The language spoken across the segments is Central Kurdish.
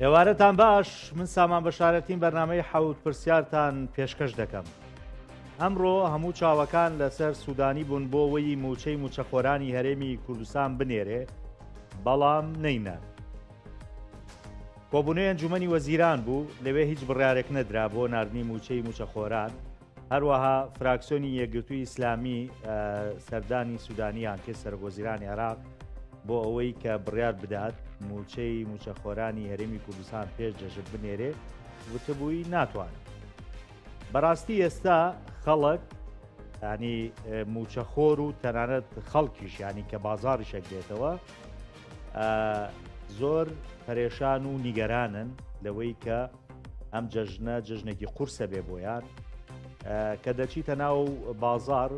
ئێوارەتان باش من سامان بەشارەتیم بەرنامەی حەوت پرسیارتان پێشکەش دەکەم. ئەمڕۆ هەموو چاوەکان لەسەر سوودانی بوون بۆ وەی مووچەی مووچەخۆرانی هەرێمی کوردستان بنێرێ بەڵام نەینارد. کۆبوونەوەی ئەنجومەنی وەزیران بوو، لەوێ هیچ بڕیارێک نەدرا بۆ ناردنی مووچەی مووچەخۆران، هەروەها فراکسیۆنی یەکگرتووی ئیسلامی سەردانی سوودانیان کرد سەرۆکوەزیرانی عێراق بۆ ئەوەی کە بڕیار بدات مووچەی مووچەخۆرانی هەرێمی کوردستان پێش جەژن بنێرێ، وتبووی ناتوانم. بەڕاستی ئێستا خەڵک ینی مووچەخۆر و تەنانەت خەڵکیش ینی کە بازاڕیشەک دێتەوە زۆر پەرێشان و نیگەرانن لەوەی کە ئەم جەژنە جەژنێکی قورسە بێ بۆیان کە دەچیتە ناو بازار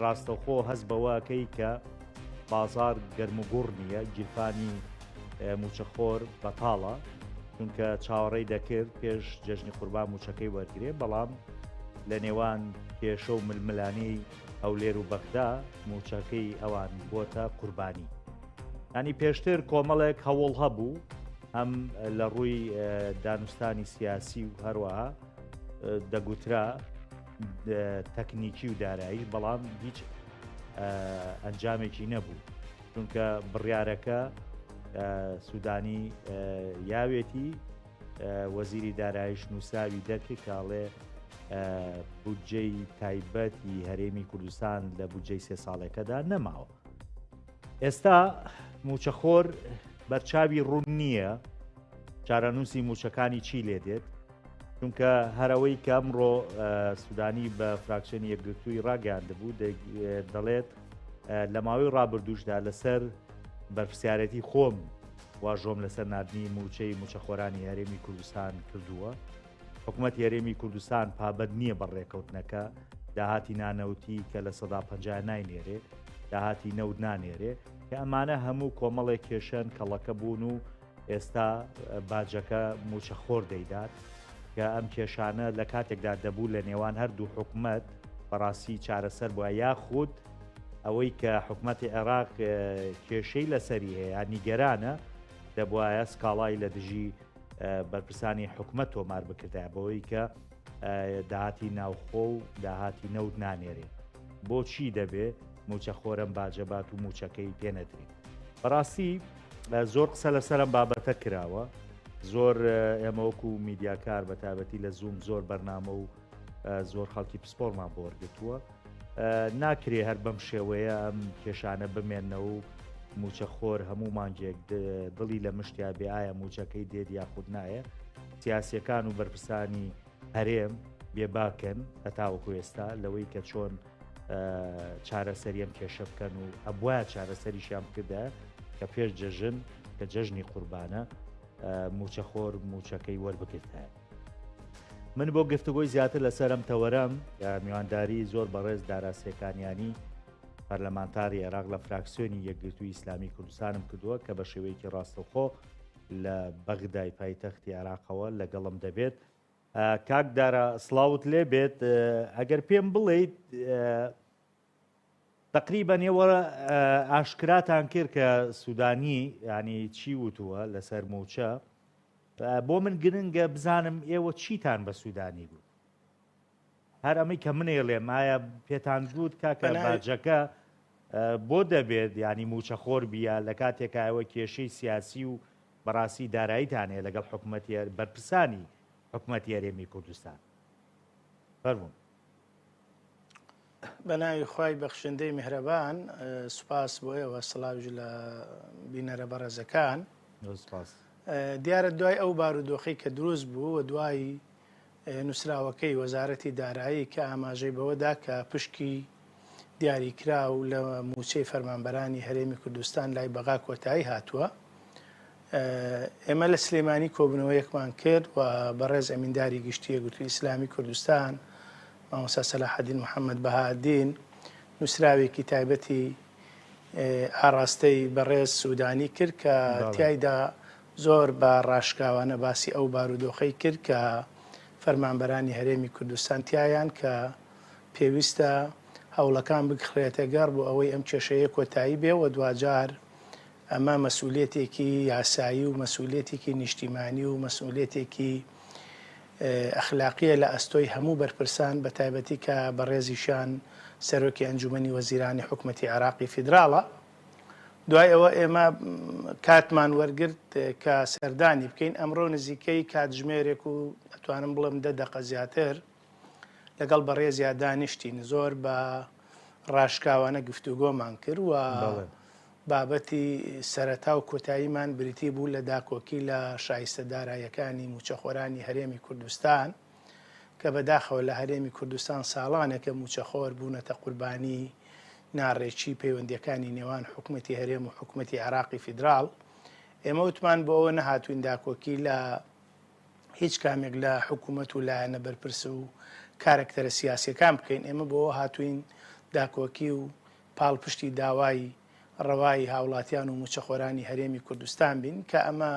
ڕاستەوخۆ هەست بەوەکەی کە بازار گەرم و گوڕ نییە گیرفانی موچەخۆر بەتاڵە چونکە چاوەڕێی دەکرد پێش جەژنی قوربان موچەکەی وەرگێ بەڵام لە نێوان کێشە و ململانێی هەولێر و بەغدا موچەکەی ئەوان بۆتە قوربانی. ینی پێشتر کۆمەڵێک هەوڵ هەبوو هەم لە ڕووی دانوستانی سیاسی و هەروەها دەگوترا تەکنیکی و دارایی بەڵام هیچ ئەنجامێکی نەبوو چونکە بڕیارەکە سوودانی یاوێتی وەزیری دارایش نووسراوی دەرکرد کە ئەڵێ بودجەی تایبەتی هەرێمی کوردستان لە بودجەی سێ ساڵێکەدا نەماوە. ئێستا موچەخۆر بەرچاوی ڕوون نییە چارەنووسی موچەکانی چی لێ دێت چونکە هەرەوەی کە ئەمڕۆ سوودانی بە فراکسیۆنی یەکگرتووی ڕاگەیاندبوو دەڵێت لە ماوەی ڕابردووشدا لەسەر بەرپرسیارێتی خۆم واژۆم لەسەر ناردنی مووچەی مووچەخۆرانی هەرێمی کوردستان کردووە. حکومەتی هەرێمی کوردستان پابەند نییە بە ڕێکەوتنەکە، داهاتی نانەوتی کە 50% ناینێرێ، داهاتی نەوت نانێرێ، کە ئەمانە هەموو کۆمەڵێک کێشەن کەڵەکە بوون و ئێستا باجەکە مووچەخۆر دەیدات، کە ئەم کێشانە لە کاتێکدا دەبوو لە نێوان هەردوو حکومەت بەڕاستی چارەسەر بووە یاخود ئەوەی کە حکومەتی عێراق کێشەی لەسەری هەیە نیگەرانە دەبواە سکاڵای لە دژی بەرپرسانی حکومەت تۆمار بکردایە بەوەی کە داهاتی ناوخۆ و داهاتی نەوت نانێرێ بۆچی دەبێ موچەخۆرم باجەبات و موچەکەی پێ نەدرێ بەڕاستی زۆر قسە لەسەرم بابەتە کراوە زۆر ئێمە وەکو میدیاکار بە تایبەتی لە زووم زۆر بەرنامە و زۆر خەڵکی پسپۆرمان بۆ وەرگتووە ناکرێ هەر بەم شێوەیە ئەم کێشانە بمێنەوە و موچەخۆر هەموو مانگێک دڵی لە مشتیا بێ ئایا موچەکەی دێت یاخود نایە سیاسیەکان و بەرپرسانی هەرێم بێباکن هەتاوەکو ئێستا لەوەی کە چۆن چارەسەری ئەم کێشە بکەن و ئەبواە چارەسەریشیان بکردە کە پێش جەژن کە جەژنی قوربانە موچەخۆر موچەکەی وەربگرتایە. من بۆ گفتوگۆی زیاتر لەسەر ئەم تەوەرەم میوانداری زۆر بەڕێز دارا سێکانیانی پەرلەمانتاری عێراق لە فراکسیۆنی یەکگرتووی ئیسلامی کوردستانم کردووە کە بە شێوەیەکی ڕاستەوخۆ لە بەغدای پایتەختی عێراقەوە لەگەڵم دەبێت. کاک دارا سڵاوت لێ بێت ئەگەر پێم بڵێیت تقریبا ئێوە ئاشکراتان کرد کە سوودانی ینی چی وتووە لەسەر موچە بۆ من گرنگە بزانم ئێوە چیتان بە سوودانی گوت هەر ئەمەی کە منێڵێم ئایا پێتان گوت کاکە باجەکە بۆ دەبێت ینی موچەخۆر بیە لە کاتێکا ئێوە کێشەی سیاسی و بەڕاستی داراییتان هەیە لەگەڵ حکومەتی بەرپرسانی حکومەتی هەرێمی کوردستان فەرموون. بە ناوی خوای بەخشندەی میهرەبان سوپاس بۆ ئێوە سڵاویش لە بینەرە بەڕێزەکان. سپاس. دیارە دوای ئەو بارودۆخەی کە دروست بوو و دوای نووسراوەکەی وەزارەتی دارایی کە ئاماژەی بەوەدا کە پشکی دیاریکراو لە مووچەی فەرمانبەرانی هەرێمی کوردستان لای بەغا کۆتایی هاتووە. ئێمە لە سلێمانی کۆبوونەوەیەکمان کرد و بەڕێز ئەمینداری گشتی یەکگرتووی ئیسلامی کوردستان مامۆستا سەلاحەدین محەممەد بەهادین نووسراوێکی تایبەتی ئاراستەی بەڕێز سوودانی کرد کە تیایدا زۆر بە ڕاشکاوانە باسی ئەو بارودۆخەی کرد کە فەرمانبەرانی هەرێمی کوردستان تیایان کە پێویستە هەوڵەکان بخرێتە گەڕ بۆ ئەوەی ئەم کێشەیە کۆتایی بێ و دواجار. ئەمە مەسئولیەتێکی یاسایی و مەسئولیەتێکی نیشتیمانی و مەسئولیەتێکی ئەخلاقیە لە ئەستۆی هەموو بەرپرسان بە تایبەتی کە بەڕێزیشیان سەرۆکی ئەنجومەنی وەزیرانی حکومەتی عێراقی فیدراڵە. دوای ئەوە ئێمە کاتمان وەرگرت کە سەردانی بکەین ئەمڕۆ نزیکەی کاتژمێرێک و ئەتوانم بڵێم دە دەقە زیاتر لەگەڵ بەڕێزیا دانیشتین زۆر بە ڕاشکاوانە گفتوگۆمان کرد و بابەتی سەرەتا و کۆتاییمان بریتی بوو لە داکۆکی لە شایستە داراییەکانی مووچەخۆرانی هەرێمی کوردستان کە بەداخەوە لە هەرێمی کوردستان ساڵانێکە مووچەخۆر بوونەتە قوربانی ناڕێکی پەیوەندیەکانی نێوان حکومەتی هەرێم و حکومەتی عێراقی فیدراڵ. ئێمە وتمان بۆ ئەوە نەهاتووین داکۆکی لە هیچ کامێک لە حکومەت و لایەنە بەرپرس و کارەکتەرە سیاسیەکان بکەین، ئێمە بۆ ئەوە هاتووین داکۆکی و پاڵپشتی داوای ڕەوای هاوڵاتیان و مووچەخۆرانی هەرێمی کوردستان بین کە ئەمە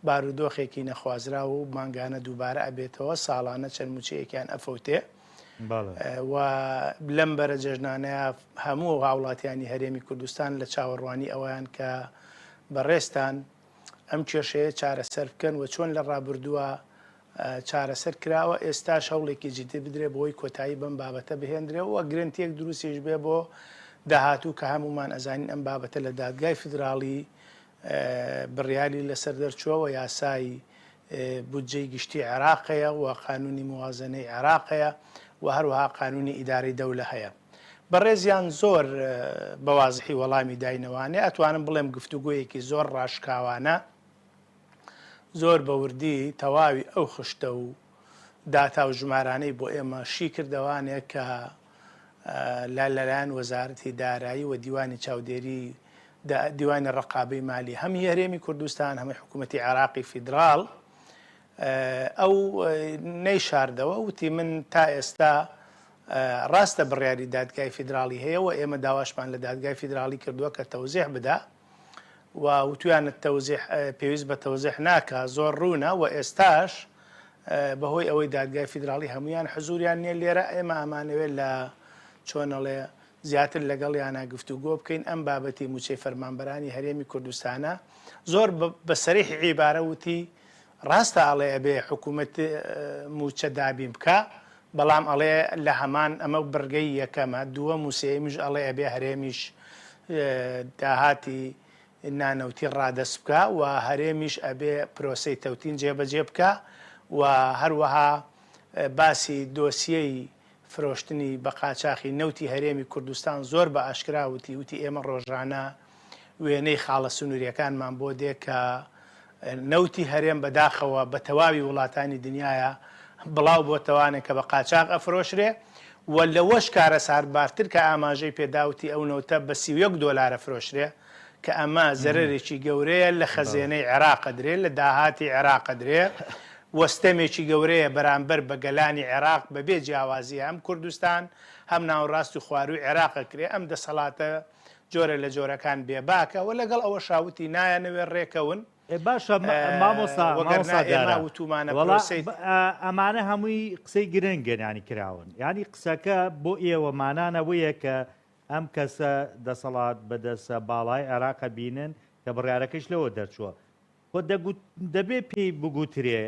بارودۆخێکی نەخوازراو و مانگانە دووبارە ئەبێتەوە، ساڵانە چەند مووچەیەکیان ئەفەوتێ و لەم بەرە جەژنانەیا هەموو هاوڵاتیانی هەرێمی کوردستان لە چاوەڕوانی ئەوەیان کە بەڕێزتان ئەم کێشەیە چارەسەر بکەن و چۆن لە ڕابردووە چارەسەر کراوە، ئێستاش هەوڵێکی جیدی بدرێ بۆی کۆتایی بەم بابەتە بهێندرێ و گرەنتیەک دروستیش بێ بۆ داهاتوو کە هەموومان ئەزانین ئەم بابەتە لە دادگای فیدراڵی بڕیاری لەسەر دەرچووە و یاسای بودجەی گشتی عێراق هەیە و قانونی موازنەی عێراق هەیە و هەروەها قانونی ئیدارەی دەولە هەیە. بەڕێزیان زۆر بە وازحی وەڵامی داینەوانێ ئەتوانم بڵێم گفتوگۆیەکی زۆر ڕاشکاوانە زۆر بە وردی تەواوی ئەو خشتە و داتا و ژمارانەی بۆ ئێمە شی کردەوانێ کە لە لەلایەن وەزارەتی دارایی و دیوانی چاودێری دیوانی ڕقابەی مالی هەم هەرێمی کوردستان هەمە حکوومەتی عێراقی فیدراڵ ئەو نەیشاردەوە وتی من تا ئێستا ڕاستە بڕیاری دادگای فیدراڵی هەیە و ئێمە داواشمان لە دادگای فیدراڵی کردووە کە تەوزیح بدا و وتویانە تەوزیح پێویست بە تەوزیح ناکا زۆر ڕوونە و ئێستاش بەهۆی ئەوەی دادگای فیدراڵی هەمویان حزوریان نییە لێرە ئێمە ئەمانەوێت لە چۆنەڵێ زیاتر لەگەڵیانە گفتوگۆ بکەین ئەم بابەتی موچەی فەرمانبەرانی هەرێمی کوردستانە زۆر بە سەریحی عیبارە وتی ڕاستە ئەڵێ ئەبێ حکوومەت مووچە دابین بکا، بەڵام ئەڵێ لە هەمان ئەمە بڕگەی یەکەمە، دووەم و سێیەمیش ئەڵێ ئەبێ هەرێمیش داهاتی نانەوتی ڕادەست بکا و هەرێمیش ئەبێ پرۆسەی تەوتین جێبەجێ بکا و هەروەها باسی دۆسیەی فرۆشتنی بە قاچاخی نەوتی هەرێمی کوردستان زۆر بە ئاشکرا وتی، وتی ئێمە ڕۆژانە وێنەی خاڵە سنووریەکانمان بۆ دێ کە نەوتی هەرێم بەداخەوە بە تەواوی وڵاتانی دنیایا بڵاو بۆتەوانێ کە بە قاچاغ ئەفرۆشرێ و لەوەش کارەساتبارتر کە ئاماژەی پێدا وتی ئەو نەوتە بە 31 دۆلار ئەفرۆشرێ کە ئەمە زەرەرێکی گەورەیە لە خەزێنەی عێراق ئەدرێ لە داهاتی عێراق ئەدرێ و ستەمێکی گەورەیە بەرامبەر بە گەلانی عێراق بەبێ جیاوازی هەم کوردستان هەم ناوەڕاست و خوارووی عێراق ئەکرێ ئەم دەسەڵاتە جۆرە لە جۆرەکان بێباکە و لەگەڵ ئەوەشا وتی نایانەوێ ڕێکەون ئێ باشە مامۆستا وەگەرنا مامۆستا ئێمە دارا وتومانە وەڵا پرۆسەی ئەمانە هەمووی قسەی گرنگن ینی کراون ینی قسەکە بۆ ئێوە مانانەوەیە کە ئەم کەسە دەسەڵات بەدەسە باڵای عێراقە بینن کە بڕیارەکەش لەوە دەرچووە خۆ دەگوت دەبێ پێی بگوترێ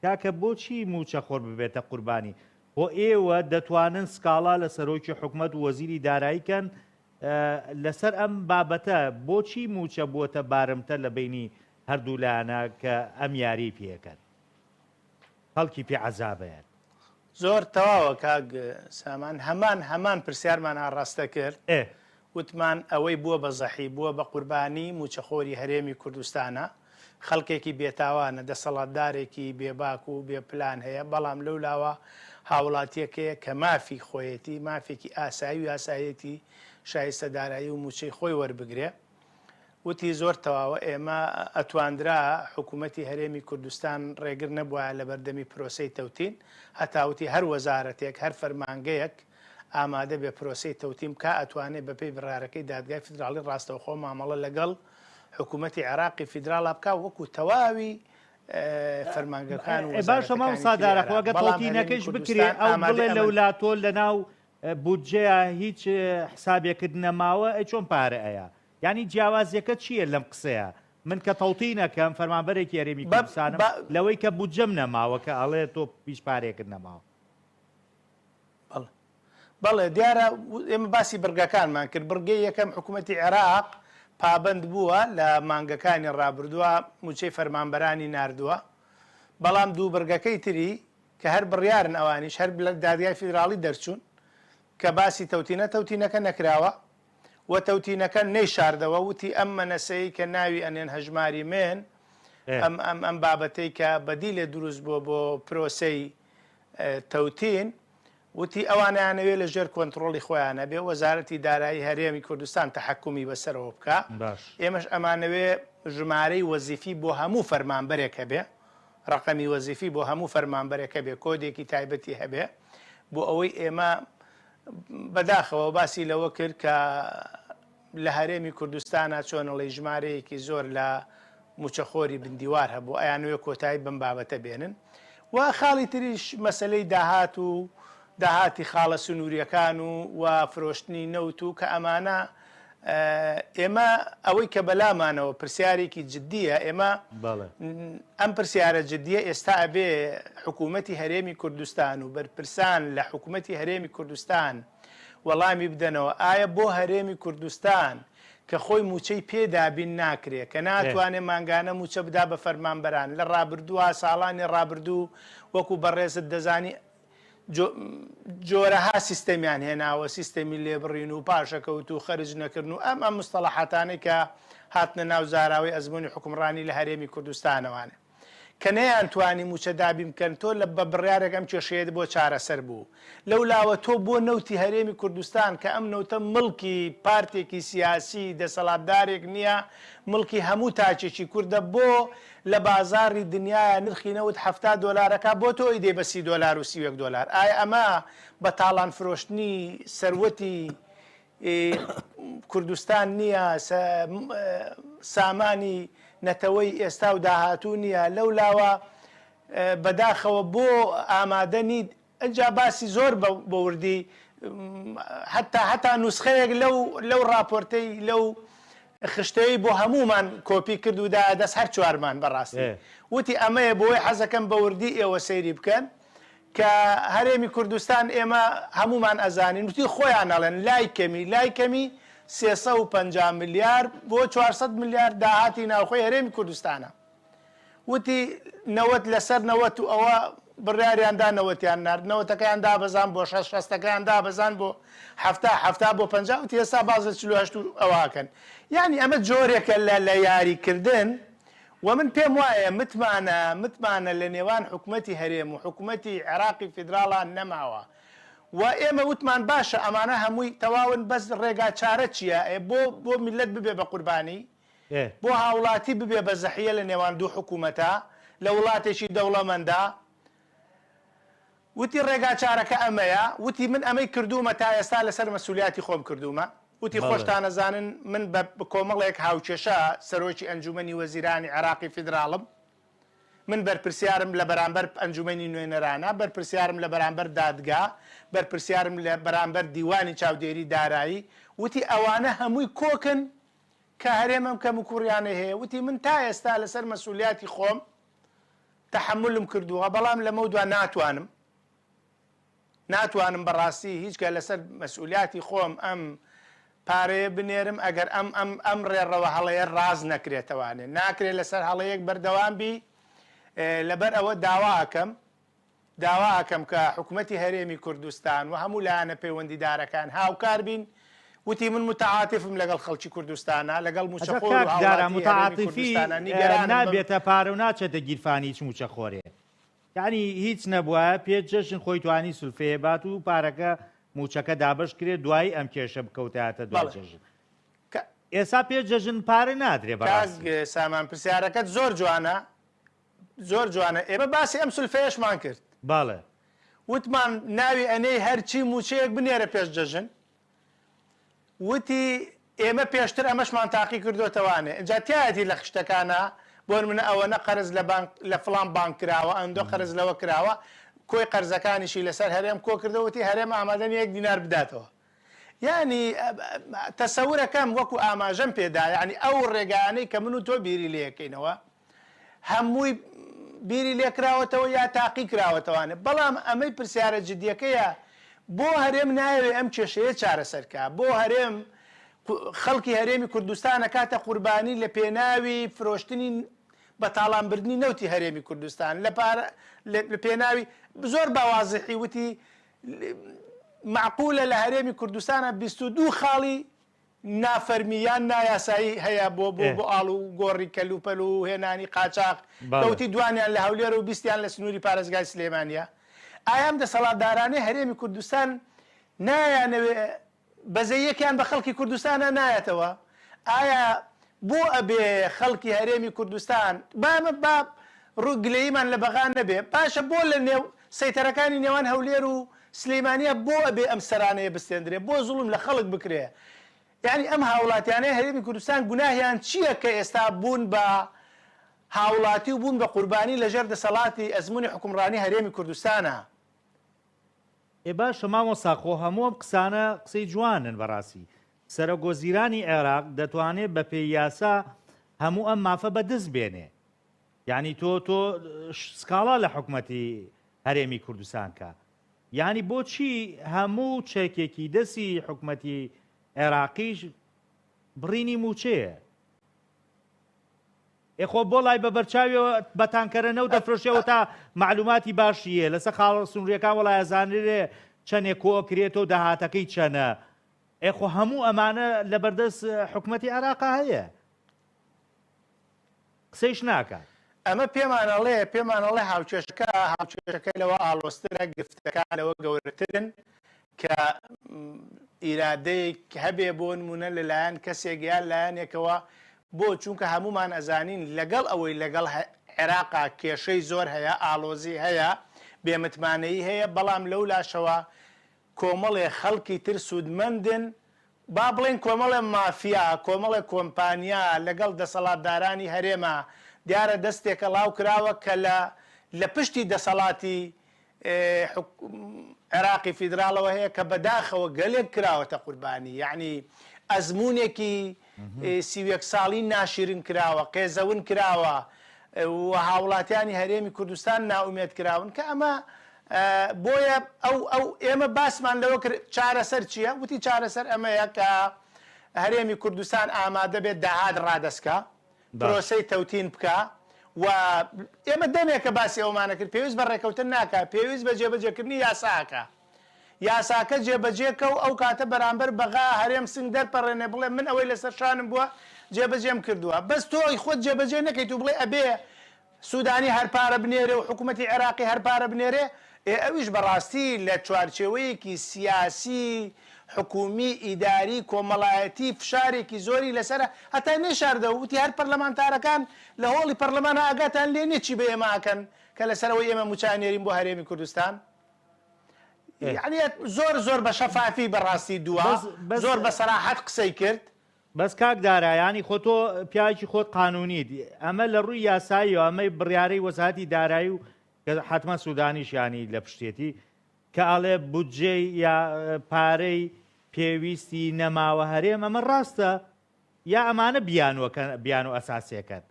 کاکە بۆچی مووچەخۆر ببێتە قوربانی خۆ ئێوە دەتوانن سکاڵا لە سەرۆکی حکومەت و وەزیری دارایی کەن لەسەر ئەم بابەتە بۆچی مووچە بووەتە بارمتە لە بەینی هەردوو لایەنە کە ئەم یاریی پێ ئەکەن خەڵکی پێ عەزابەیەن. زۆر تەواوە کاک سامان هەمان هەمان پرسیارمان ئاڕاستە کرد ئێ. وتمان ئەوەی بووە بە زەحی بووە بە قوربانی مووچەخۆری هەرێمی کوردستانە خەڵکێکی بێتاوانە دەسەڵاتدارێکی بێباک و بێ پلان هەیە بەڵام لەولاوە هاوڵاتیەک هەیە کە مافی خۆیەتی مافێکی ئاسایی و یاساییەتی شایستە دارایی و مووچەی خۆی وەربگرێ وتی زۆر تەواوە ئێمە ئەتواندرا حکوومەتی هەرێمی کوردستان ڕێگر نەبوایە لەبەردەمی پرۆسەی تەوتین هەتا وتی هەر وەزارەتێک هەر فەرمانگەیەک ئامادە بێ پرۆسەی تەوتین بکا ئەتوانێ بەپێی بڕیارەکەی دادگای فیدراڵی ڕاستەوخۆ مامەڵە لەگەڵ حکوومەتی عێراقی فیدراڵا بکا وەکو تەواوی فەرمانگەکان و ئێ باشە وەزارەتەکانی مامۆستا تری دارا خۆ عێراق ئەگەر بەڵام هەرێمی تەوتینەکەیش بکرێ کوردستان ئەو ئامادەی بڵێ ئەمە لەولا تۆ لەناو بودجەیە هیچ حسابێکت نەماوە ئەی چۆن پارە ئەیا؟ یانی جیاوازیەکە چییە لەم قسەیە؟ من کە تەوتین ئەکەم فەرمانبەرێکی هەرێمی کوردستانم لەوەی کە بودجەم نەماوە کە ئەڵێ تۆ هیچ پارەیەکت نەماوە. بەڵێ بەڵێ دیارە ئێمە باسی بڕگەکانمان کرد بڕگەی یەکەم حکوومەتی عێراق پابەند بووە لە مانگەکانی ڕابردووە مووچەی فەرمانبەرانی ناردووە بەڵام دوو بڕگەکەی تری کە هەر بڕیارن ئەوانیش هەر لە دادگای فیدراڵی دەرچوون کە باسی تەوتینە تەوتینەکە نەکراوە و تەوتینەکە نەیشاردەوە وتی ئەم مەنەسەی کە ناوی ئەنێن هەژماری من ئەم ئەم ئەم بابەتەی کە بەدیلێ دروست بووە بۆ پرۆسەی تەوتین وتی ئەوانیانەوێ لە ژێر کۆنتڕۆڵی خۆیانە بێ وەزارەتی دارایی هەرێمی کوردستان تەحەکومی بەسەرەوە بکا ئێمەش ئەمانەوێ ژمارەی وەزیفی بۆ هەموو فەرمانبەرێک هەبێ ڕەقەمی وەزیفی بۆ هەموو فەرمانبەرێک هەبێ کۆدێکی تایبەتی هەبێ بۆ ئەوەی ئێمە بەداخەوە باسی لەوە کرد کە لە هەرێمی کوردستانا چۆن ئەڵێی ژمارەیەکی زۆر لە موچەخۆری بندیوار هەبوو ئەیانەوێ کۆتایی بەم بابەتە بێنن و خاڵی تریش مەسەلەی داهات و داهاتی خاڵە سنووریەکان و و فرۆشتنی نەوت و کە ئەمانە ئێمە ئەوەی کە بەلامانەوە پرسیارێکی جدیە ئێمە ئەم پرسیارە جدیە ئێستا ئەبێ حکوومەتی هەرێمی کوردستان و بەرپرسان لە حکوومەتی هەرێمی کوردستان وەڵامی بدەنەوە ئایا بۆ هەرێمی کوردستان کە خۆی مووچەی پێ دابین ناکرێ کە ناتوانێ مانگانە مووچە بدا بە فەرمانبەران لە ڕابردووە ساڵانی ڕابردوو وەکو بەڕێزت دەزانی جۆرەها سیستەمیان هێناوە، سیستەمی لێبڕین و پاشەکەوت و خەرج نەکردن و ئەم ئەم مستەڵەحاتانەی کە هاتنە ناو زاراوەی ئەزموونی حوکمڕانی لە هەرێمی کوردستانەوانێ کە نەیانتوانی مووچە دابین بکەن تۆ لە بە بڕیارێک ئەم کێشەیەت بۆ چارەسەر بوو لەو لاوە تۆ بۆ نەوتی هەرێمی کوردستان کە ئەم نەوتە مڵکی پارتێکی سیاسی دەسەڵاتدارێک نییە مڵکی هەموو تاکێکی کوردە بۆ لە بازاڕی دنیایا نرخی نەوت 70 دۆلارەکا بۆ تۆ ئەیدەی بە 30 دۆلار و 31 دۆلار ئایا ئەمە بە تاڵان فرۆشتنی سەروەتی کوردستان نییە سامانی نەتەوەی ئێستا و داهاتوو نییە لەو لاوە بەداخەوە بۆ ئامادە نیت ئنجا باسی زۆر بە وردی هەتا هەتا نوسخەیەک لەو لەو ڕاپۆرتەی لەو خشتەیەی بۆ هەموومان کۆپی کرد و دایە دەست هەر چوارمان بەڕاستی وتی ئەمەیە بۆیە حەزەکەم بە وردی ئێوە سەیری بکەن کە هەرێمی کوردستان ئێمە هەموومان ئەزانین وتی خۆیان ئەڵێن لای کەمی لای کەمی 350 ملیار بۆ 400 ملیار داهاتی ناوخۆی هەرێمی کوردستانە. وتی، نەوەت لەسەر نەوەت و ئەوە بڕیاریان دا نەوەتیان نارد، نەوەتەکەیان دابەزاند بۆ شەست، شەستەکەیان دابەزاند بۆ حەفتا، حەفتا بۆ پەنجا، وتی ئێستا باس لە 48 و ئەوە ئەکەن. یانی ئەمە جۆرێکە لە لە یاریکردن و من پێم وایە متمانە متمانە لە نێوان حکومەتی هەرێم و حکومەتی عێراقی فیدراڵا نەماوە و ئێمە وتمان باشە ئەمانە هەمووی تەواون بەس ڕێگا چارە چییە؟ ئێ بۆ بۆ میللەت ببێ بە قوربانی؟ بۆ هاوڵاتی ببێ بە زەحیە لە نێوان دوو حکومەتا لە وڵاتێکی دەوڵەمەندا؟ وتی ڕێگا چارەکە ئەمەیە، وتی من ئەمەی کردوومە تا ئێستا لەسەر مەسولیاتی خۆم کردوومە، وتی خۆشتان ئەزانن من بە کۆمەڵێک هاوکێشە سەرۆکی ئەنجومەنی وەزیرانی عێراقی فیدراڵم، من بەرپرسیارم لە بەرامبەر ئەنجومەنی نوێنەرانە، بەرپرسیارم لە بەرامبەر دادگا، بەرپرسیارم لە بەرامبەر دیوانی چاودێری دارایی، وتی ئەوانە هەمووی کۆکن کە هەرێم ئەم کەموکوڕیانەی هەیە، وتی من تا ئێستا لەسەر مەسئولیاتی خۆم تەحەمولم کردووە، بەڵام لەمەودوا ناتوانم، ناتوانم بەڕاستی هیچ کە لەسەر مەسئولیاتی خۆم ئەم پارەیە بنێرم ئەگەر ئەم ئەم ئەم ڕێڕەوە هەڵەیە ڕاست نەکرێتەوانێ ناکرێت لەسەر هەڵەیەک بەردەوام بی لەبەر ئەوە داوا ئەکەم داوا ئەکەم کە حکومەتی هەرێمی کوردستان و هەموو لایەنە پەیوەندیدارەکان هاوکار بین، وتی من متعاتفم لەگەڵ خەڵکی کوردستانا، لەگەڵ ئەجا مووچەخۆر و کاک دارا هاوڵاتی هەرێمی متعاتفی کوردستانا، نیگەرانم بەم. نابێتە پارە و ناچێتە گیرفانی هیچ مووچەخۆرێ یانی هیچ نەبوایە پێش جەژن خۆی توانی سولفەیە بات و پارەکە مووچەکە دابەش کرێت دوایی ئەم کێشە بکەوتایەتە دوای بەڵێ. جەژن کە. ئێستا پێش جەژن پارە نادرێ بەڕاستی. کاک سامان پرسیارەکەت زۆر جوانە، زۆر جوانە ئێمە باسی ئەم سولفەیەشمان کرد. بەڵێ. وتمان ناوی ئەنێی هەرچی مووچەیەک بنێرە پێش جەژن. وتی ئێمە پێشتر ئەمەشمان تاقی کردۆتەوانێ. ئینجا تیایەتی لە خشتەکانا بۆ نمونە ئەوەنە قەرز لە بانک لە فڵان بانک کراوە ئەندۆ قەرز لەوە کراوە کۆی قەرزەکانیشی لەسەر هەرێم کۆ کردەوە وتی هەرێم ئامادە نیە یەک دینار بداتەوە. یانی تەسەورەکەم وەکو ئاماژەم پێدا یانی ئەو ڕێگایانەی کە من و تۆ بیری لێکەینەوە هەمووی بیری لێکراوەتەوە یا تاقی کراوەتەوانێ بەڵام ئەمەی پرسیارە جدیەکەیە بۆ هەرێم نایەوێ ئەم کێشەیە چارەسەر کا بۆ هەرێم خەڵکی هەرێمی کوردستان ئەکاتە قوربانی لە پێناوی فرۆشتنی بە تاڵان بردنی نەوتی هەرێمی کوردستان لە پارە لە پێناوی زۆر بە وازحی وتی مەعقولە لە هەرێمی کوردستانە 22 خاڵی نافەرمی یان نایاسایی هەیە بۆ بۆ بۆ ئاڵ و گۆڕی کەلوپەل و هێنانی قاچاخ کەوتی دوانیان لە هەولێر و بیستیان لە سنووری پارێزگای سلێمانیە ئایا ئەم دەسەڵاتدارانەی هەرێمی کوردستان نایانەوێ بەزەیەکیان بە خەڵکی کوردستانا نایەتەوە؟ ئایا بۆ ئەبێ خەڵکی هەرێمی کوردستان، با ئەمە با ڕوو گلەییمان لە بەغا نەبێ، باشە بۆ لە نێو سەیتەرەکانی نێوان هەولێر و سلیمانیا بۆ ئەبێ ئەم سەرانەیە بستێندرێ؟ بۆ زوڵم لە خەڵک بکرێ؟ یانی ئەم هاوڵاتیانەی هەرێمی کوردستان گوناهیان چییە کە ئێستا بوون بە هاوڵاتی و بوون بە قوربانی لەژێر دەسەڵاتی ئەزموونی حوکمڕانی هەرێمی کوردستانا؟ ئێ باشە مامۆستا خۆ هەموو ئەم قسانە قسەی جوانن بەڕاستی سەرۆک وەزیرانی عێراق دەتوانێت بە پێی یاسا هەموو ئەم مافە بەدەست بێنێ یعنی تۆ تۆ سکاڵا لە حکومەتی هەرێمی کوردستان کە یعنی بۆچی هەموو چێکێکی دەسی حکومەتی عێراقیش بڕینی موچەیە ئێ خۆ بۆ لای بە بەرچاویەوە بە تانکەرە نەوت دەفرۆشێ تا مەعلوماتی باشی هەیە لەسەر خاڵە سنووریەکان وەڵا ئەزانرێ چەنێ کۆ ئەکرێتەوە داهاتەکەی چەنە ئێ خۆ هەموو ئەمانە لەبەردەست حکومەتی عێراقا هەیە قسەیش ناکات. ئەمە پێمان ئەڵێ پێمان ئەڵێ هاوکێشەکە هاوکێشەکە لەوە ئاڵۆزترە گرفتەکان لەوە گەورەترن کە ئیرادەیەک هەبێ بۆ نمونە لەلایەن کەسێک یان لایەنێکەوە بۆ؟ چونکە هەموومان ئەزانین لەگەڵ ئەوەی لەگەڵ عێراقا کێشەی زۆر هەیە، ئاڵۆزی هەیە، بێمتمانەیی هەیە، بەڵام لەولاشەوە کۆمەڵێ خەڵکی تر سوودمەندن، با بڵێین کۆمەڵێ مافیا، کۆمەڵێ کۆمپانیا لەگەڵ دەسەڵاتدارانی هەرێما، دیارە دەستێکەڵاو کراوە کە لە لە پشتی دەسەڵاتی عێراقی فیدراڵەوە هەیە کە بەداخەوە گەلێک کراوەتە قوربانی یەعنی ئەزموونێکی 31 ساڵی ناشیرن کراوە قێزەون کراوە و هاوڵاتیانی هەرێمی کوردستان نائومێد کراون کە ئەمە بۆیە ئەو ئەو ئێمە باسمان لەوە کرد چارەسەر چییە وتی چارەسەر ئەمەیە کە هەرێمی کوردستان ئامادە بێت داهات ڕادەستکا پرۆسەی تەوتین بکا و ئێمە دەمێکە باسی ئەوەمانە کرد پێویست بە ڕێکەوتن ناکا پێویست بە جێبەجێکردنی یاساکە یاساکە جێبەجێکە و ئەو کاتە بەرامبەر بەغا هەرێم سنگ دەرپەڕێنێ بڵێ من ئەوەی لەسەر شانم بووە جێبەجێم کردووە بەس تۆ خۆت جێبەجێ نەکەیت و بڵێ ئەبێ سودانی هەر پارە بنێرێ و حکومەتی عێراقی هەر پارە بنێرێ، ئێ ئەویش بەڕاستی لە چوارچێوەیەکی سیاسی، حکومی، ئیداری، کۆمەڵایەتی فشارێکی زۆری لەسەرە، هەتا نەیشاردەوە وتی هەر پەرلەمانتارەکان لە هۆڵی پەرلەمانا ئاگاتان لێ نیە چی بە ئێمە ئەکەن کە لەسەر ئەوەی ئێمە موچە ئەنێرین بۆ هەرێمی کوردستان. یەعنی زۆر زۆر بە شەفافی بەڕاستی دوا، زۆر بە سەراحەت قسەی کرد. بەس کاک دارا یانی خۆ تۆ پیاوێکی خۆت قانونیت ئەمە لە ڕووی یاساییەوە ئەمەی بڕیارەی وەزارەتی دارایی و کە حتمما سوودانیش ینی لە پشتێتی کە ئەڵێ بودجەی یا پارەی پێویستی نەماوە هەرێم ئەمە ڕاستە یا ئەمانە بیانوەکە بیان و ئەساسیەکەن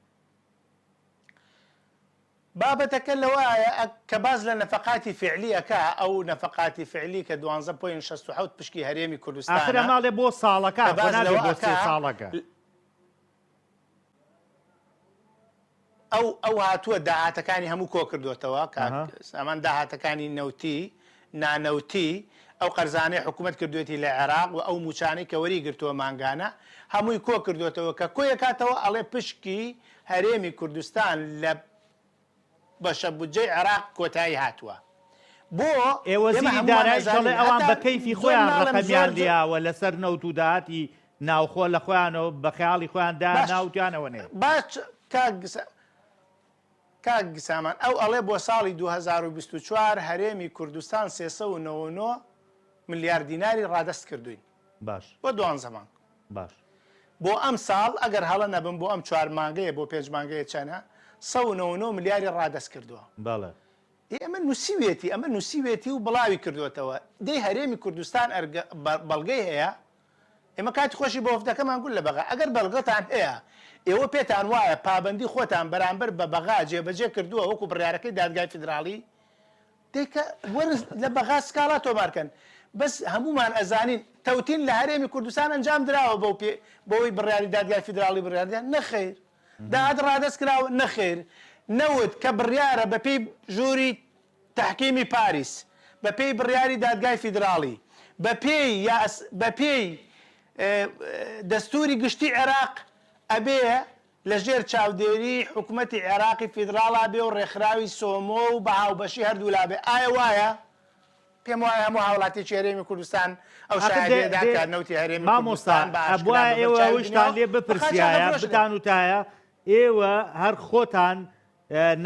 بابەتەکە لەوەایە کە باس لە نەفەقاتی فیعلی ئەکا، ئەو نەفەقاتی فیعلی کە دوانزە point 67 پشکی هەرێمی ئاخر کوردستانە، ئەمە ئەڵێ بۆ ساڵەکە کە خۆ باس نابێ لەوە بۆ سێ ئەکا ساڵەکە. ئەو ئەو هاتووە داهاتەکانی هەموو کۆکردۆتەوە کاک ئەها. سامان داهاتەکانی نەوتی، نانەوتی، ئەو قەرزانەی حکومەت کردوێتی لە عێراق و ئەو مووچانەی کە وەری گرتووە مانگانە هەمووی کۆکردۆتەوە کە کۆیەکاتەوە ئەڵێ پشکی هەرێمی کوردستان لە بەشە بودجەی عێراق کۆتایی هاتووە بۆ ئێ ئێمە وەزیری هەموومان دارایش دەڵێ ئەزانین ئەوان هەتا بە کەیفی زۆر خۆیان ناڵێم ڕەقەمیان زۆر زۆر لیاوە لەسەر نەوت و داهاتی ناوخۆ لە خۆیانەوە بە خەیاڵی خۆیان دایان باش نا وتیانەوە نێ. باش کاک کاک سامان ئەو ئەڵێ بۆ ساڵی 2024 هەرێمی کوردستان 399 ملیار دیناری ڕادەست کردوین باش. بۆ دوانزە مانگ. باش. بۆ ئەمساڵ ئەگەر هەڵە نەبم بۆ ئەم چوار مانگەیە بۆ پێنج مانگەیە چەنە 199 ملیاری ڕادەست کردووە. بەڵێ. ئێ ئەمە نووسیوێتی، ئەمە نووسیوێتی و بڵاوی کردووەتەوە. دەی هەرێمی کوردستان ئەرگە بەڵگەی هەیە؟ ئێمە کاتی خۆشی بە وەفدەکەمان گوت لە بەغا ئەگەر بەڵگەتان هەیە، ئێوە پێتان وایە پابەندی خۆتان بەرامبەر بە بەغا جێبەجێ کردووە وەکو بڕیارەکەی دادگای فیدراڵی، دەی کە وەرن لە بەغا سکاڵا تۆمار کەن. بەس هەموومان ئەزانین تەوتین لە هەرێمی کوردستان ئەنجام دراوە بەو پێ بەوەی بڕیاری دادگای فیدراڵی بڕیاردرا؟ نەخەیر. داهات ڕادەست کراوە؟ نەخێر. نەوت کە بڕیارە بەپێی ژووری تەحکیمی پاریس، بەپێی بڕیاری دادگای فیدراڵی، بەپێی یاس بەپێی دەستووری گشتی عێراق ئەبێ لەژێر چاودێری حکومەتی عێراقی فیدراڵا بێ و ڕێکخراوی سۆمۆ و بە هاوبەشی هەردوولا بێ، ئایا وایە؟ پێم وایە هەموو هاوڵاتیەکی هەرێمی کوردستان ئەو ئاخر دێ شایەدیە دا دێ کە نەوتی هەرێمی مامۆستا کوردستان بە ئاشکرا ئەبوایە بە بەر ئێوە چاوی ئەوەیشتان دنیاوە لێ بە قاچاخ بپرسیایە ئەفرۆشرێ. بتانوتایە ئێوە هەر خۆتان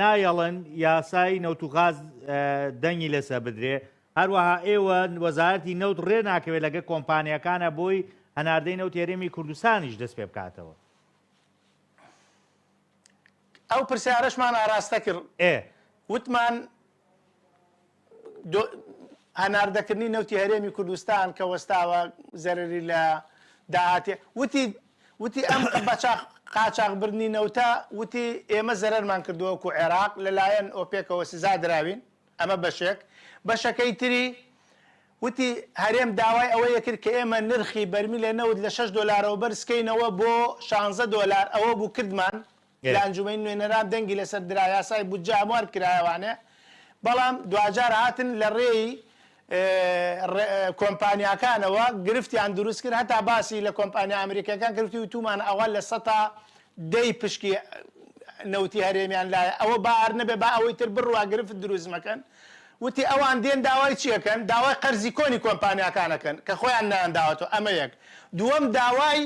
نایەڵن یاسای نەوت و غاز دەنگی لەسەر بدرێ هەروەها ئێوە وەزارەتی نەوت ڕێ ناکەوێت لەگە کۆمپانیاکانە بۆی هەناردەی نەوتی هەرێمی کوردستانیش دەست پێ بکاتەوە. ئەو پرسیارەشمان ئاراستە کرد ئێ. وتمان هەناردەکردنی نەوتی هەرێمی کوردستان کە وەستاوە زەرەری لە داهاتی وتی وتی ئەم بەچاخ قاچاخبردنی نەوتە وتی ئێمە زەرەرمان کردووە وەکو عێراق لەلایەن ئۆپێکەوە سزا دراوین ئەمە بەشێک بەشەکەی تری وتی هەرێم داوای ئەوەیە کرد کە ئێمە نرخی بەرمیلە نەوت لە 6 دۆلارەوە بەرزکەینەوە بۆ 16 دۆلار ئەوە بوو کردمان لە ئەنجومەنی نوێنەران دەنگی لەسەر درا، یاسای بودجە هەموار کرایەوانێ، بەڵام دواجار هاتن لە رێی کۆمپانیاکانەوە گرفتیان دروست کرد، هەتا باسی لە کۆمپانیا ئەمریکیەکان کرد وتی وتومانە ئەوە لە سەتا دەی پشکی نەوتی هەرێمیان لایە، ئەوە با هەر نەبێ با ئەوەی تر بڕوا گرفت دروست مەکەن، وتی ئەوان دێن داوای چی ئەکەن، داوای قەرزی کۆنی کۆمپانیاکان ئەکەن کە خۆیان نەیانداوەتەوە، ئەمە یەک، دووەم داوای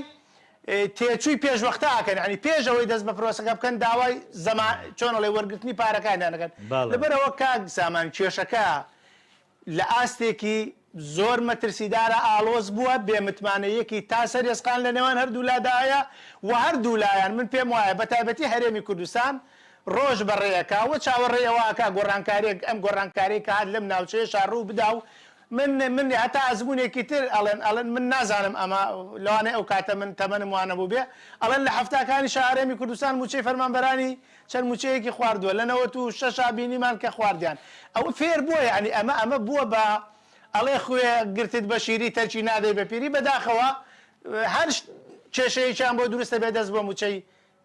تێچووی پێشوەختە ئەکەن یانی پێش ئەوەی دەست بە پرۆسەکە بکەن داوای زەما چۆن ئەڵێ وەرگرتنی پارەکانیان ئەکەن بەڵێ. لەبەرئەوە کاک سامان کێشەکە لە ئاستێکی زۆر مەترسیدارا ئاڵۆز بووە بێ متمانەییەکی تا سەر ئێسقان لە نێوان هەردوولادا هەیە و هەردوولایان من پێم وایە بە تایبەتی هەرێمی کوردستان ڕۆژ بە ڕێ ئەکا و چاوەڕێی ئەوە ئەکا گۆڕانکاریەک ئەم گۆڕانکاریەی کە هات لەم ناوچەیەشا ڕوو بدا و من من هەتا ئەزموونێکی تر ئەڵێن ئەڵێن من نازانم ئەمە لەوانەیە ئەو کاتە من تەمەنم وا نەبووبێ ئەڵێن لە حەفتاکانی شا هەرێمی کوردستان مووچەی فەرمانبەرانی چەند مووچەیەکی خواردووە لە 96 بینیمان کە خواردیان ئەوە فێر بووە یانی ئەمە ئەمە بووە بە ئەڵێ خوێ گرتت بە شیری تەرکی نادەی بە پیری بەداخەوە هەر کێشەیەکیان بۆ دروستە بێ دەست بۆ مووچەی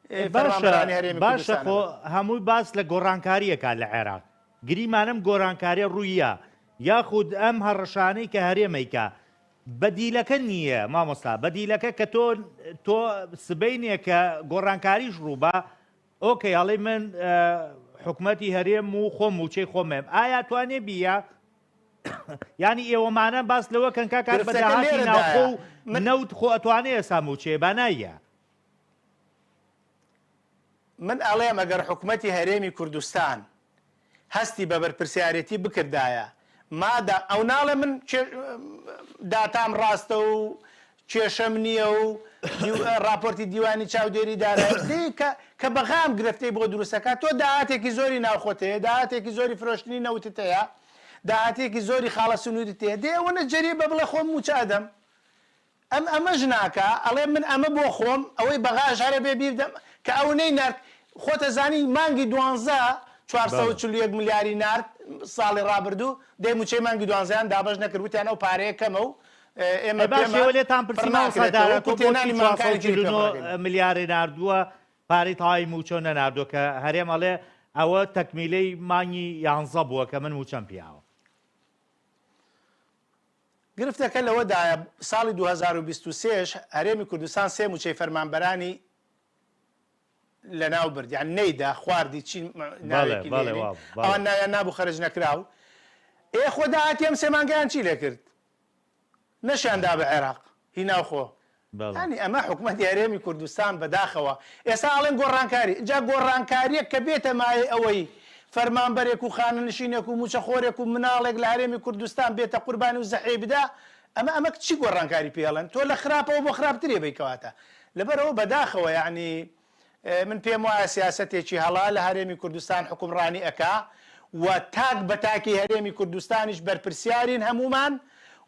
باشە فەرمانبەرانی هەرێمی باشە کوردستانە خۆ بەرن. هەمووی باس لە گۆڕانکارییەکە لە عێراق گریمان ئەم گۆرانکاریە ڕووییا یاخود ئەم هەڕەشانەی کە هەرێم ئەیکا بەدیلەکە نییە مامۆستا بەدیلەکە کە تۆ تۆ سبەینێ کە گۆڕانکاریش ڕووبا ئۆکەی ئەڵێ من حکومەتی هەرێم و خۆم موچەی خۆمێم ئایا توانێ بیە ینی ئێوەمانە باس لەوە کەن کاکات گرفتەکە بەداهاتی لێرەدایە ناوخۆ و من نەوت خۆ ئەتوانێ ئێستا موچەیە با نایە. من ئەڵێم ئەگەر حکومەتی هەرێمی کوردستان هەستی بە بەرپرسیارێتی بکردایە مادام ئەو ناڵێ من داتام ڕاستە و کێشەم نییە و ڕاپۆرتی دیوانی چاودێری دارایی دەی کە کە بەغام گرفتەی بۆ دروستەکە تۆ داهاتێکی زۆری ناوخۆت هەیە داهاتێکی زۆری فرۆشتنی نەوتت هەیە داهاتێکی زۆری خاڵە سنووریت هەیە دەی ئەوەنە جەریبە بڵێ خۆم مووچە ئەدەم ئەم ئەمەش ناکا ئەڵێ من ئەمە بۆ خۆم ئەوەی بەغاش هەرە بێ بیردەم کە ئەو نەی نارد خۆتە زانی مانگی دوانزە 441 ملیاری نارد ساڵی ڕابردوو دەی موچەی مانگی دوانزەیان دابەش نەکرد وتیان ئەو پارەیە کەمە و ئێمە ئەی باشە پێمان ئێوە لێتان پڕ پرسی مامۆستا ناکرێتەوە دارا وەکو تۆ بۆچی تێنانی مانگەکانی تری پێ 449 پڕەکەین. ملیاری ناردووە پارەی تەواوی موچەو نەناردووە کە هەرێم ئەڵێ ئەوە تەکمیلەی مانگی یانزە بووە کە من موچەم پیاوە. گرفتەکە لەوەدایە ساڵی 2023 هەرێمی کوردستان سێ مووچەی فەرمانبەرانی لەناو برد یان نەیدا خواردی چی ناوێکی لێنین ئەوان ناویان نابوو خەرج نەکراو ئێ خۆ داهاتی ئەم سێ مانگەیان چی لێکرد نەشیان دا بە عێراق هی ناوخۆ یانی ئەمە حکومەتی هەرێمی کوردستان بەداخەوە ئێستا ئەڵێن گۆڕانکاری جا گۆڕانکاریەک کە بێتە مایەی ئەوەی فەرمانبەرێک و خانەنشینێک و موچەخۆرێک و مناڵێک لە هەرێمی کوردستان بێتە قوربانی و زەحیەی بدا ئەمە ئەمە چی گۆڕانکاری پێ ئەڵێن تۆ لە خراپەوە بۆ خراپتری بەی کەواتە لەبەرئەوە بەداخەوە یانی من پێم وایە سیاسەتێکی هەڵە لە هەرێمی کوردستان حوکمڕانی ئەکا. و تاک بە تاکی هەرێمی کوردستانیش بەرپرسیارین هەموومان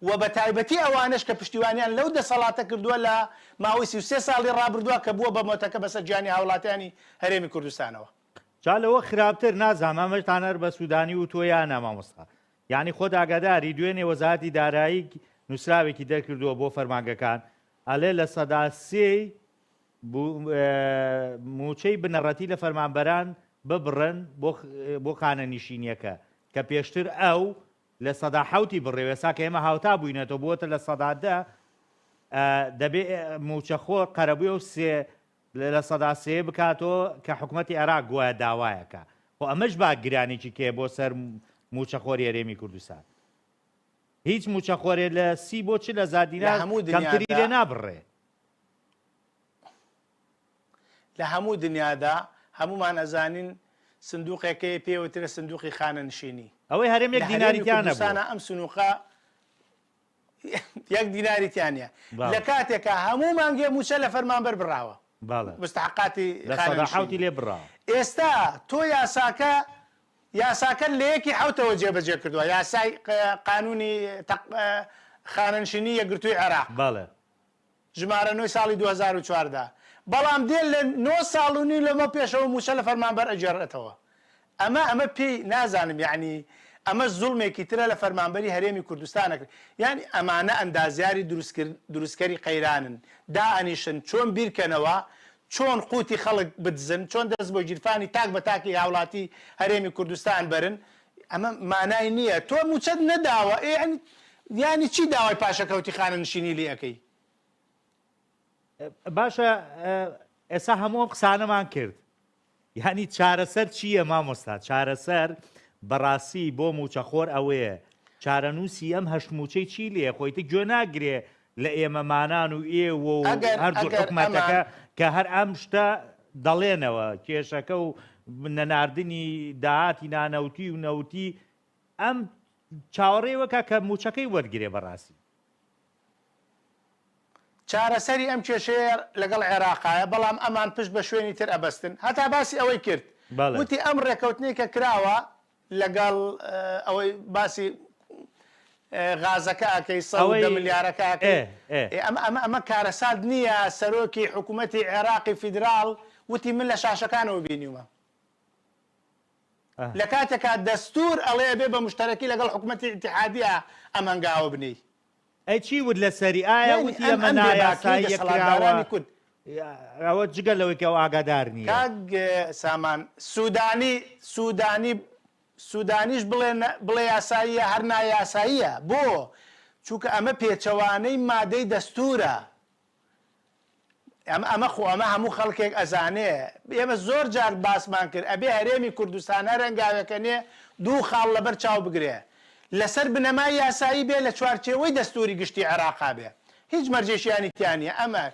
و بە تایبەتی ئەوانەش کە پشتیوانیان لەو دەسەڵاتە کردووە لە ماوەی 33 ساڵی ڕابردووە کە بووە بە مۆتەکە بەسەر گیانی هاوڵاتیانی هەرێمی کوردستانەوە. جا لەوە خراپتر نازانم ئەمەشتان هەر بە سودانی وتووە یا نا مامۆستا یانی خۆت ئاگاداری دوێنێ وەزارەتی دارایی نووسراوێکی دەرکردووە بۆ فەرمانگەکان ئەلێ 3% مووچەی بنەڕەتی لە فەرمانبەران ببڕن بۆ خانەنیشینیەکە کە پێشتر ئەو 7% بڕێ ئێستا کە ئێمە هاوتا بووینەتەوە بووەتە 10% دەبێ مووچەخۆر قەرەبووی ئەو 3% بکاتەوە کە حکوومەتی عێراق گوایە داوایەکە. خۆ ئەمەش با گرانێکی کێ بۆ سەر مووچەخۆری هەرێمی کوردستان. هیچ مووچەخۆرێ لە 30 بۆ 40 هەزار لە دینار هەموو کەمتری دنیادا لێ نابڕێ. لە هەموو دنیادا هەموومان ئەزانین سندوقێک هەیە پێی وترێ سندوقی خانەنشینی. ئەوەی هەرێم یەک لە دیناری هەرێمی تیا نەبووە. کوردستانا ئەم سنوقە یەک دیناری تیا نییە. لە بەڵێ. کاتێکا هەموو مانگێ مووچە لە فەرمانبەر بڕاوە. بەڵێ. مستحقاتی 7% خانەنشینی. لێ بڕاوە. ئێستا تۆ یاساکە یاساکەت لە یەکی حەوتەوە جێبەجێ کردووە، یاسای قانونی خانەنشینی یەکگرتووی عێراق. بەڵێ. ژمارە نۆی ساڵی 2014، بەڵام دێ لە نۆ ساڵ و نیو لەمە پێشەوە مووچە لە فەرمانبەر ئەگێڕێتەوە. ئەمە ئەمە پێی نازانم یەعنی ئەمە زوڵمێکی ترە لە فەرمانبەری هەرێمی کوردستان ئەکرێ. یانی ئەمانە ئەندازیاری دروستکرد دروستکەری قەیرانن. دائەنیشن چۆن بیرکەنەوە چۆن قوتی خەڵک بدزن، چۆن دەست بۆ گیرفانی تاک بە تاکی هاوڵاتی هەرێمی کوردستان بەرن. ئەمە مانای نییە. تۆ مووچەت نەداوە ئێ یانی یانی چی داوای پاشەکەوتی خانەنشینی لێ ئەکەی؟ باشە ئێستا هەموو ئەم قسانەمان کرد یانی چارەسەر چییە مامۆستا؟ چارەسەر بەڕاستی بۆ مووچەخۆر ئەوەیە چارەنووسی ئەم هەشت مووچەی چی لێ خۆی تر گوێ ناگرێ لە ئێمەمانان و ئێوە و ئەگەر هەردوو ئەگەر حکومەتەکە ئەمان کە هەر ئەم شتە دەڵێنەوە کێشەکە و نەناردنی داهاتی نانەوتی و نەوتی ئەم چاوەڕێ وەکە کە مووچەکەی وەرگرێ بەڕاستی. چارەسەری ئەم کێشەیە لەگەڵ عێراقایە، بەڵام ئەمان پشت بە شوێنی تر ئەبەستن. هەتا باسی ئەوەی کرد بەڵێ. وتی ئەم ڕێکەوتنەی کە کراوە لەگەڵ ئەوەی باسی غازەکە ئەکەی 110 ئەوەی ملیارەکە ئێ ئەکەی ئێ. ئێ ئەمە ئەمە ئەمە کارەسات نییە سەرۆکی حکوومەتی عێراقی فیدراڵ وتی من لە شاشەکانەوە بینیومە. ئە. لە کاتێکا دەستوور ئەڵێ ئەبێ بە موشتەرەکی لەگەڵ حکوومەتی ئیتیحادییە ئەم هەنگاوە بنێی. ئەی چی وت لەسەری؟ ئایا یانی وتی ئەم ئەمە ئەم بێباکیەی نایاساییە کراوە؟ دەسەڵاتدارانی کورد. ئەوە جگە لەوەی کە ئەو ئاگادار نییە. کاک سامان سودانی سودانی سودانیش بڵێ بڵێ یاساییە هەر نایاساییە بۆ؟ چونکە ئەمە پێچەوانەی مادەی دەستورە. ئەمە ئەمە خۆ ئەمە هەموو خەڵکێک ئەزانێ ئێمە زۆر جار باسمان کرد ئەبێ هەرێمی کوردستان هەر هەنگاوێکە نێ دوو خاڵ لەبەر چاو بگرێ لەسەر بنەمای یاسایی بێ لە چوارچێوەی دەستوری گشتی عێراقا بێ هیچ مەرجێکیانی تیا نیە ئەمە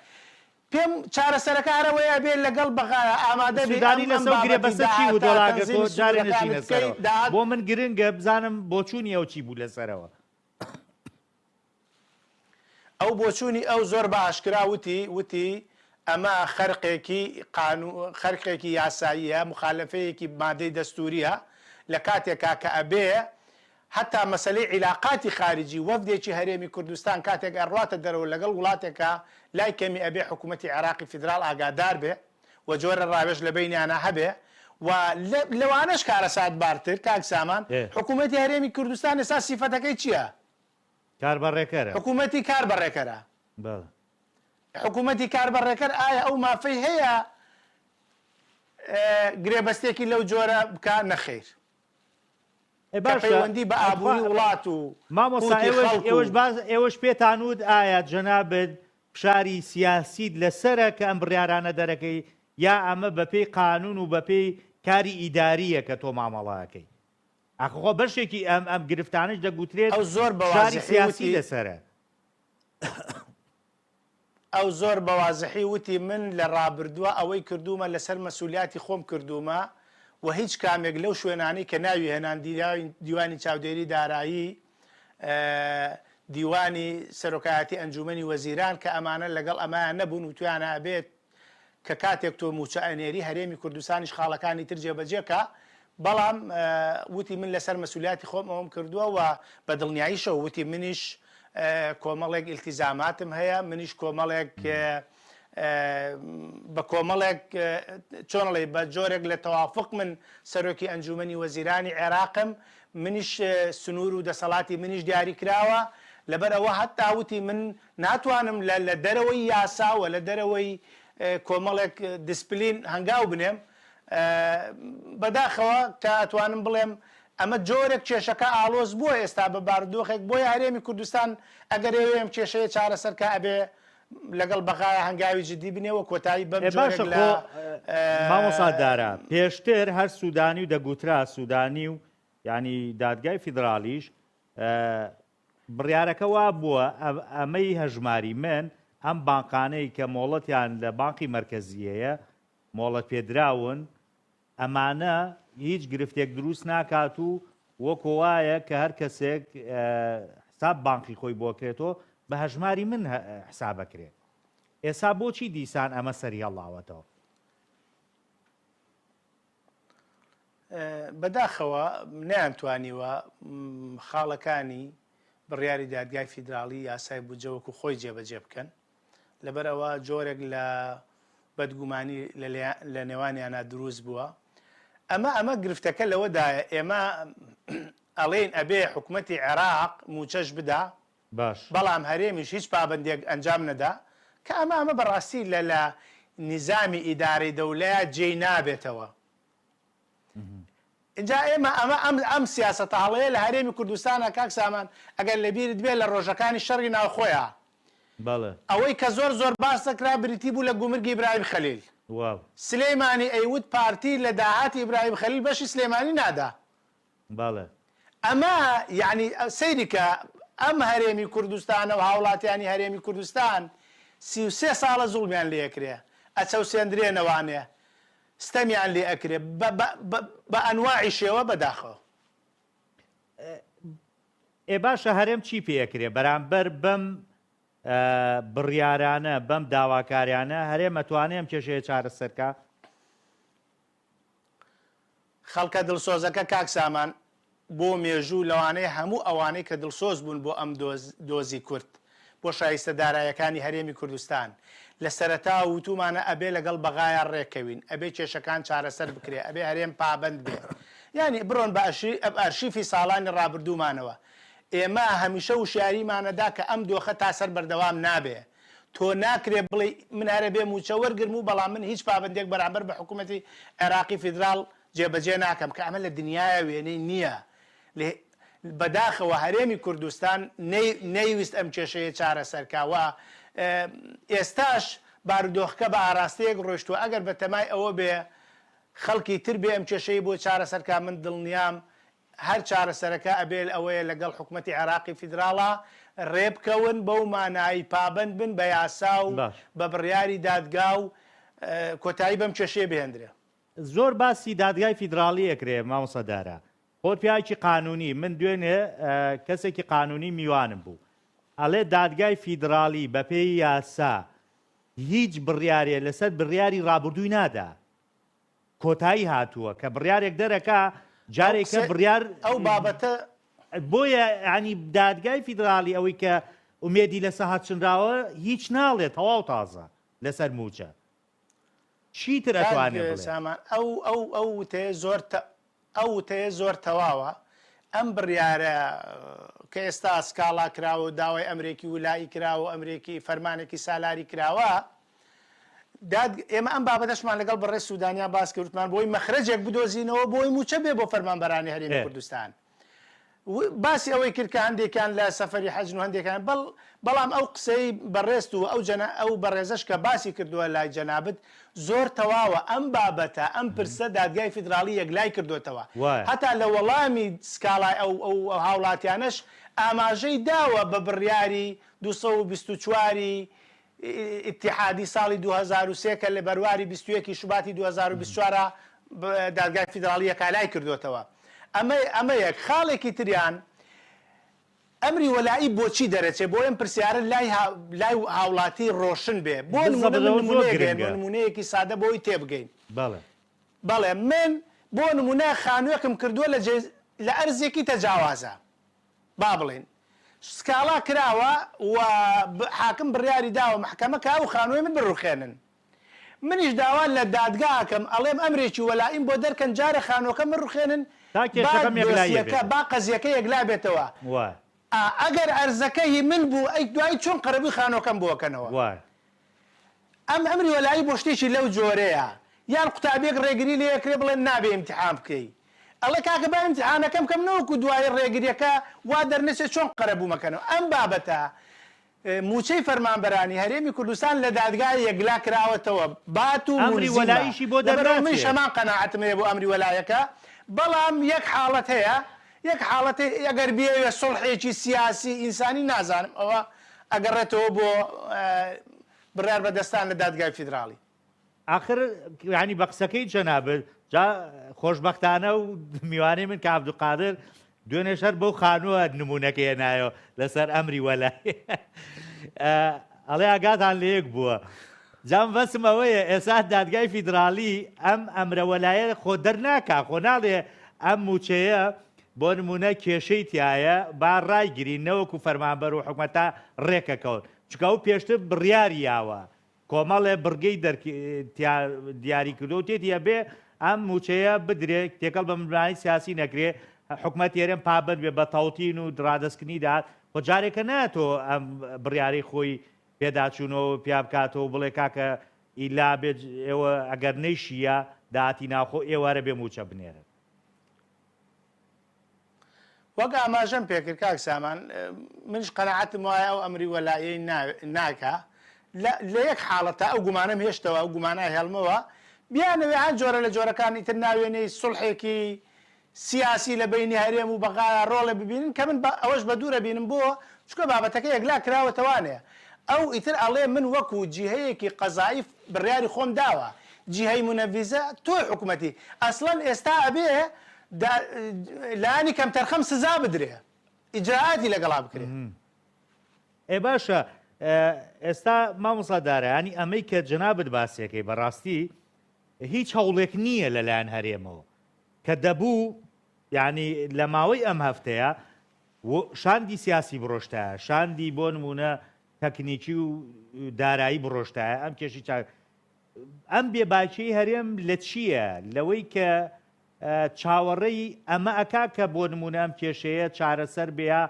پێم چارەسەرەکە هەر ئەوەیە ئەبێ لەگەڵ بەغا ئامادە بی سودانی ئەم ئەم لەسەو بابەتی گرێبەستە چی وت داهاتە وەڵا ئەگەر تۆ تەنزیمی جارێ سنوورەکانت نەچینە بکەی سەرەوە داهات بۆ من گرنگە بزانم بۆچوونی ئەو چی بوو لەسەرەوە. ئەو بۆچوونی ئەو زۆر بە ئاشکرا وتی وتی ئەمە خەرقێکی قانو خەرقێکی یاساییە مخالەفەیەکی مادەی دەستووریە لە کاتێکا کە ئەبێ هەتا مەسەلەی عیلاقاتی خارجی وەفدێکی هەرێمی کوردستان کاتێک ئەڕواتە دەرەوە لەگەڵ وڵاتێکا لای کەمی ئەبێ حکوومەتی عێراقی فیدراڵ ئاگادار بێ و جۆرە ڕاوێژ لە بەینیانا هەبێ و لە لەوانەش کارەساتبارتر کاک سامان حکوومەتی هەرێمی کوردستان ئێستا سیفەتەکەی چییە؟ کاربەڕێکەرە. حکوومەتی کاربەڕێکەرە. بەڵێ. حکوومەتی کاربەڕێکەر ئایا ئەو مافەی هەیە گرێبەستێکی لەو جۆرە بکا؟ نەخەیر. ئەی کە باشە پەیوەندی بە ئەتخوا ئابووری وڵات و مامۆستا قوتی ئێوەش خەڵک ئێوەش و. باس ئێوەش پێتان وت ئایا جەنابت فشاری سیاسیت لەسەرە کە ئەم بڕیارانە دەرەکەی یا ئەمە بەپێی قانون و بەپێی کاری ئیدارییە کە تۆ مامەڵە ئەکەی؟ ئاخ خۆ بەشێکی ئەم ئەم گرفتانەش دەگوترێت ئەو زۆر بە فشاری وازحی سیاسی وتی. لەسەرە. ئەو زۆر بە وازحی وتی من لە ڕابردووە ئەوەی کردوومە لەسەر مەسولیاتی خۆم کردوومە و هیچ کامێک لەو شوێنانەی کە ناوی هێنان دیوانی چاودێری دارایی، دیوانی سەرۆکایەتی ئەنجومەنی وەزیران کە ئەمانە لەگەڵ ئەمایان نەبوون وتویانە ئەبێت کە کاتێک تۆ مووچە ئەنێری هەرێمی کوردستانیش خاڵەکانی تر جێبەجێ کا. بەڵام وتی من لەسەر مەسولیاتی خۆم ئەوەم کردووە و بە دڵنیاییشەوە وتی منیش کۆمەڵێک ئیلتیزاماتم هەیە، منیش کۆمەڵێک بە کۆمەڵێک چۆن ئەڵێی بە جۆرێک لە تەوافق من سەرۆکی ئەنجومەنی وەزیرانی عێراقم، منیش سنوور و دەسەڵاتی منیش دیاری کراوە، لەبەر ئەوە هەتا وتی من ناتوانم لە لە دەرەوەی یاسا و لە دەرەوەی کۆمەڵێک دیسپلین هەنگاو بنێم، بەداخەوە کە ئەتوانم بڵێم ئەمە جۆرێک کێشەکە ئاڵۆز بووە ئێستا بە بارودۆخێک بۆیە هەرێمی کوردستان ئەگەر ئەیەوێ ئەم کێشەیە چارەسەر کا ئەبێ لەگەڵ بەغایا هەنگاوی جدی بنێ و کۆتایی بەم ئێ جۆرێک باشە لە خۆ مامۆستا دارا پێشتر هەر سودانی و دەگوترا سودانی و یانی دادگای فیدراڵیش بڕیارەکە وا بووە ئەمەی هەژماری من ئەم بانقانەی کە مۆڵەتیان لە بانقی مەرکەزی هەیە مۆڵەتپێدراون، ئەمانە هیچ گرفتێک دروست ناکات و وەکۆ وایە کە هەر کەسێک حساب بانقی خۆی بۆ کرێتەوە بە هەژماری من حسابەکرێ. ئێسا بۆچی دیسان ئەمە سەری هەڵاوەتەوە؟ بەداخەوە نەیانتوانیوە خاڵەکانی بڕیاری دادگای فیدراڵی یاسای بودجە وەکو خۆی جێبەجێ بکەن. لەبەرئەوە جۆرێک لە بەدگومانی لە نێوانیانا دروست بووە. ئەمە ئەمە گرفتەکە لەوەدایە ئێمە ئەڵێین ئەبێ حکومەتی عێراق مووچەش بدا، باش. بەڵام هەرێمیش هیچ پابەندیەک ئەنجام نەدا، کە ئەمە ئەمە بەڕاستی لە لە نیزامی ئیدارەی دەولەیا جێی نابێتەوە. ئینجا ئێمە ئەمە ئەم ئەم سیاسەتە هەڵەیە لە هەرێمی کوردستانا کاک سامان ئەگەر لەبیرت بێ لە ڕۆژەکانی شەڕی ناوخۆیا بەڵێ. ئەوەی کە زۆر زۆر باس دەکرا بریتی بوو لە گومرگی ئیبراهیم خەلیل. واو. سلێمانی ئەیوت پارتی لە داهاتی ئیبراهیم خەلیل بەشی سلێمانی نادا. بەڵێ. ئەمە یەعنی سەیری کە ئەم هەرێمی کوردستانە و هاوڵاتیانی هەرێمی کوردستان 33 ساڵە زوڵمیان لێ ئەکرێ ئەچەوسێندرێنەوانێ ستەمیان لێ ئەکرێ بە بە بە بە ئەنواعی شێوە بەداخەوە. ئێ باشە هەرێم چی پێ ئەکرێ بەرامبەر بەم بڕیارانە بەم داواکاریانە هەرێم ئەتوانێ ئەم کێشەیە چارەسەر کا؟ خەڵکە دڵسۆزەکە کاک سامان بۆ مێژوو لەوانەیە هەموو ئەوانەی کە دڵسۆز بوون بۆ ئەم دۆز دۆزی کورد بۆ شایستە دارایەکانی هەرێمی کوردستان لە سەرەتاوە وتومانە ئەبێ لەگەڵ بەغایا ڕێکەوین ئەبێ کێشەکان چارەسەر بکرێ ئەبێ هەرێم پابەند بێ یانی بڕۆن بە ئەرشیفی ساڵانی ڕابردوومانەوە ئێمە هەمیشە وشیاریمانەدا کە ئەم دۆخە تا سەر بەردەوام نابێ تۆ ناکرێ بڵێی من هەر ئەبێ مووچە وەرگرم و بەڵام من هیچ پابەندیەک بەرامبەر بە حکوومەتی عێراقی فیدراڵ جێبەجێ ناکەم کە ئەمە لە دنیایا وێنەی نییە لێ بەداخەوە هەرێمی کوردستان نەیویست ئەم کێشەیە چارەسەر کا و ئێستاش بارودۆخەکە بە ئاراستەیەک ڕۆیشتووە ئەگەر بەتەمای ئەوە بێ خەڵکی تر بێ ئەم کێشەی بۆ چارەسەر کا من دڵنیام هەر چارەسەرەکە ئەبێ ئەوەیە لەگەڵ حکومەتی عێراقی فیدراڵا رێبکەون بەو مانای پابەند بن بە یاسا و باش. بە بڕیاری دادگا و کۆتایی بەم کێشەیە بهێندرێ. زۆر باسی دادگای فیدراڵی ئەکرێ مامۆستا دارا خۆت پیاوێکی قانونی من دوێنێ کەسێکی قانونی میوانم بوو ئەڵێ دادگای فیدراڵی بەپێی یاسا هیچ بڕیارێ لەسەر بڕیاری ڕابردووی نادا کۆتایی هاتووە کە بڕیارێک دەرەکا جارێکە بڕیار ئەو بابەتە بۆیە ینی دادگای فیدراڵی ئەوەی کە ئومێدی لەسە هەچنراوە هیچ ناڵێ تەواو تازە لەسەر موچە چیتر ئەتوانێ بڵێ؟ سامان ئەو ئەو ئەو وتەیە زۆر ئەو وتەیە زۆر تەواوە ئەم بڕیارە کە ئێستا سکاڵا کراوە و داوای ئەمرێکی ولائی کراوە و ئەمرێکی فەرمانێکی سالاری کراوە داد ئێمە ئەم بابەتەشمان لەگەڵ بەڕێز سودانیا باس کرد وتمان بۆی مەخرەجێک بدۆزینەوە بۆی مووچە بێ بۆ فەرمانبەرانی هەرێمی کوردستان باسی ئەوەی کرد کە هەندێکیان لە سەفەری حەجن و هەندێکیان بەڵ بەڵام ئەو قسەی بەڕێزت و ئەو جەنا ئەو بەڕێزەش کە باسی کردووە لای جەنابت زۆر تەواوە ئەم بابەتە ئەم پرسە دادگای فیدراڵی یەکلای کردۆتەوە وایە. هەتا لە وەڵامی سکاڵای ئەو ئەو هاوڵاتیانەش ئاماژەی داوە بە بڕیاری 224 ی ئیتیحادی ساڵی 2003 کە لە بەرواری 21 ی شوباتی 2024 دادگای فیدراڵی یەکالای کردۆتەوە. ئەمە ئەمە یەک. خاڵێکی تریان ئەمری وەلائی بۆچی دەرەچێ بۆ ئەم پرسیارە لای لای هاوڵاتی ڕۆشن بێ. بۆ نمونە بالضبط من ئەوە زۆر نمونەیەک گرنگە. دێنمە نمونەیەکی سادە بۆی تێبگەین. بەڵێ. بەڵێ من بۆ نموونە خانووێکم کردووە لە جێ لە ئەرزێکی تەجاوازە با بڵێین سکاڵا کراوە و حاکم بڕیاری داوە مەحکەمە کە ئەو خانووەی من بڕوخێنن منیش داوا لە دادگا ئەکەم ئەڵێم ئەمرێکی وەلائیم بۆ دەرکەن جارێ خانووەکەم بڕوخێنن تا با کێشەکەم یەکلاییە دۆسیەکە بێتەوە. با قەزیەکە یەکلا بێتەوە وایە. ئا ئەگەر ئەرزەکە هی من بوو ئەی دوایی چۆن قەرەبووی خانووەکەم بۆ ئەکەنەوە؟ وایە. ئەم ئەمری وەلائی بۆ شتێکی لەو جۆرەیە یان قوتابیەک ڕێگری لێ ئەکرێ بڵێ نابێ ئیمتیحان بکەی ئەڵێ کاکە با ئیمتیحانەکەم بکەم نەوەکو دوایی ڕێگریەکە وا دەرنەچێ چۆن قەرەبووم ئەکەنەوە ئەم بابەتە موچەی فەرمانبەرانی هەرێمی کوردستان لە دادگا یەکلا کراوەتەوە بات و ئەمری مولزیمە وەلائیشی بۆ لەبەرئەوە منیش دەرناچێ. هەمان قەناعەتم هەیە بۆ ئەمری وەلایەکە بەڵام یەک حاڵەت هەیە یەک حاڵەت هەیە ئەگەر بیەوێ سوڵحێکی سیاسی ئینسانی نازانم ئەوە ئەگەڕێتەوە بۆ بڕیار بەدەستان لە دادگای فیدراڵی. ئاخر یانی بە قسەکەی جەنابت جا خۆشبەختانە و میوانەی من کە عەبدولقادر دوێنێش هەر بەو خانووە نموونەکەی هێنایەوە لەسەر ئەمری وەلای ئەڵێ ئاگاتان لە یەک بووە. جا مەبەستم ئەوەیە ئێستا دادگای فیدراڵی ئەم ئەمرە وەلایە خۆ دەرناکا خۆ ناڵێ ئەم مووچەیە بۆ نموونە کێشەی تیایە با ڕایگرین نەوەکو فەرمانبەر و حکومەتە ڕێکەکەون چونکە ئەو پێشتر بڕیاری یاوە کۆمەڵێ بڕگەی تیا دیاری کردووە و تێتی ئەبێ ئەم مووچەیە بدرێ تێکەڵ بە ململانێی سیاسی نەکرێ حکومەتی هەرێم پابەند بێ بە تەوتین و ڕادەستکردنی داهات خۆ جارێکە نایەتەوە ئەم بڕیارەی خۆی پێداچوونەوە پیا بکاتەوە بڵێ کاکە ئیلا بێت ئێوە ئەگەر نەیشیە داهاتی ناوخۆ ئێوارە بێ مووچە بنێرن. وەک ئاماژەم پێکرد کاک سامان منیش قەناعەتم وایە ئەو ئەمری وەلائیەی ناکا لە یەک حاڵەتا ئەو گومانەم هێشتەوە ئەو گومانە ئەهێڵمەوە بیانەوێ هەر جۆرە لە جۆرەکان ئیتر ناوێنەی سوڵحێکی سیاسی لە بەینی هەرێم و بەغایا ڕۆڵێ ببینن کە من ئەوەش بە دوور ئەبینم بۆ چونکە بابەتەکە یەکلا کراوەتەوانێ ئەو ئیتر ئەڵێ من وەکو جیهەیەکی قەزایی بڕیاری خۆم داوە جیهەی مونەڤیزە تۆی حکومەتی ئەسڵەن ئێستا ئەبێ لایەنی کەمتەرخەم سزا بدرێ ئیجرائاتی لەگەڵا بکرێ. ئێ باشە ئێستا مامۆستا دارا ینی ئەمەی کە جەنابت باسیەکەی بەڕاستی هیچ هەوڵێک نییە لەلایەن هەرێمەوە کە دەبوو یعنی لە ماوەی ئەم هەفتەیە شاندی سیاسی بڕۆشتایە شاندی بۆ نمونە تەکنیکی و دارایی بڕۆشتایە ئەم کێشی چاک ئەم بێباکیی هەرێم لە چییە؟ لەوەی کە چاوەڕێی ئەمە ئەکا کە بۆ نموونە ئەم کێشەیە چارەسەر بێ یا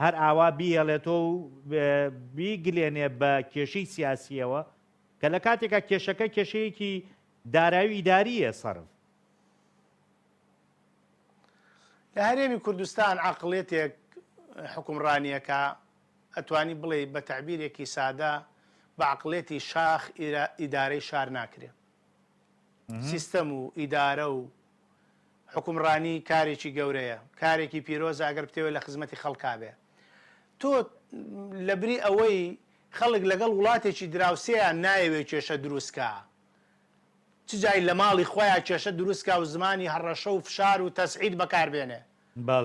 هەر ئاوا بیهێڵێتەوە و بیگلێنێ بە کێشەی سیاسییەوە کە لە کاتێکا کێشەکە کێشەیەکی دارایی و ئیدارییە سەرف. لە هەرێمی کوردستان عەقڵیەتێک حوکمڕانی ئەکا ئەتوانی بڵێی بە تەعبیرێکی سادە بە عەقڵیەتی شاخ ئیدارەی شار ناکرێ. سیستەم و ئیدارە و حوکمڕانی کارێکی گەورەیە، کارێکی پیرۆزە ئەگەر بتەوێ لە خزمەتی خەڵکا بێ. تۆ لەبری ئەوەی خەڵک لەگەڵ وڵاتێکی دراوسێیا نایەوێ کێشە دروست کا، چ جای لە ماڵی خۆیا کێشە دروست کا و زمانی هەڕەشە و فشار و تەسعید بەکار بێنێ.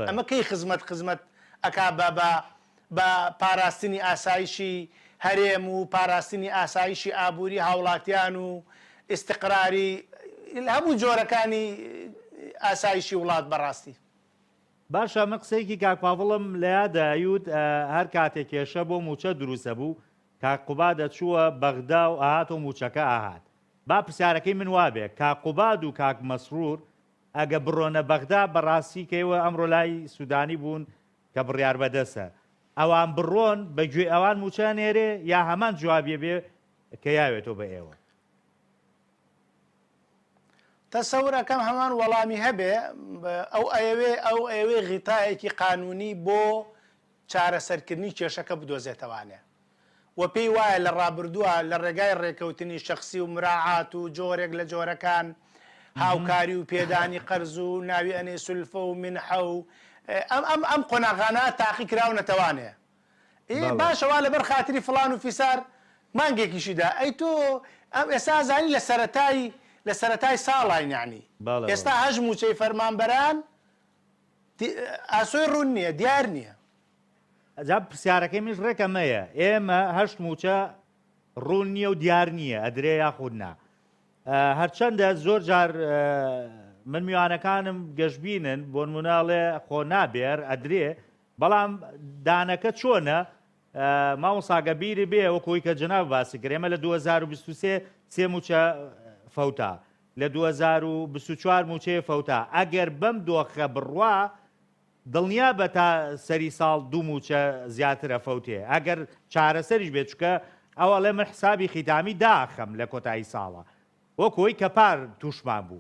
ئەمە کەی خزمەت خزمەت ئەکا بە بە بە پاراستنی ئاسایشی هەرێم و پاراستنی ئاسایشی ئابووری هاوڵاتیان و ئیستقراری هەموو جۆرەکانی ئاسایشی وڵات بەڕاستی. باشە من قسەیەکی کاک پاڤڵم لە یادە ئەیوت هەر کاتێ کێشە بۆ موچە دروست ئەبوو کاک قوباد ئەچووە بەغدا و ئەهات و موچەکە ئەهات با پرسیارەکەی من وابێ کاک قوباد و کاک مەسرور ئەگە بڕۆنە بەغدا بەڕاستی کە ئێوە ئەمڕۆ لای سودانی بوون کە بڕیار بەدەسە ئەوان بڕۆن بە گوێی ئەوان موچە ئەنێرێ یا هەمان جوابیە بێ کە یاوێتۆ بە ئێوە؟ تەسەور ئەکەم هەمان وەڵامی هەبێ ئەو ئەیەوێ ئەو ئەیەوێ غیتایەکی قانونی بۆ چارەسەرکردنی کێشەکە بدۆزێتەوانێ و پێی وایە لە ڕابردووە لە ڕێگای ڕێکەوتنی شەخسی و مراعات و جۆرێک لە جۆرەکان هاوکاری و پێدانی قەرز و ناوی ئەنێ سولفە و مینحە و ئەم ئەم ئەم قۆناغانە تاقی کراونەتەوانێ ئێ باشە وا لەبەر خاتری فڵان و فیسار مانگێکیشی دا ئەی تۆ ئەم ئێستا ئەزانی لە سەرەتای لە سەرەتای ساڵاین یەعنی ئێستا هەشت مووچەی فەرمانبەران ئاسۆی ڕوون نییە دیار نییە. جا پرسیارەکەی منیش ڕێک ئەمەیە، ئێمە هەشت مووچە ڕوون نییە و دیار نییە ئەدرێ یاخود نا. هەرچەندە زۆر جار من میوانەکانم گەشببینن بۆنموناڵێ خۆ نابێر ئەدرێ بەڵام دانەکە چۆنە مامۆستا گە بیرت بێ وەکو ئەوی کە جەناب باسی کرد ئێمە لە 2023 سێ موچە فەوتا لە 2024 موچەیە فەوتا ئەگەر بەم دۆخە بڕوا دڵنیا بە تا سەری ساڵ دوو موچە زیاترە فەوتێ ئەگەر چارەسەریش بێت چکە ئەو ئەڵێ من حسابی خیتامی داخەم لە کۆتایی ساڵە وەکو ئەوی کە پار تووشمان بوو.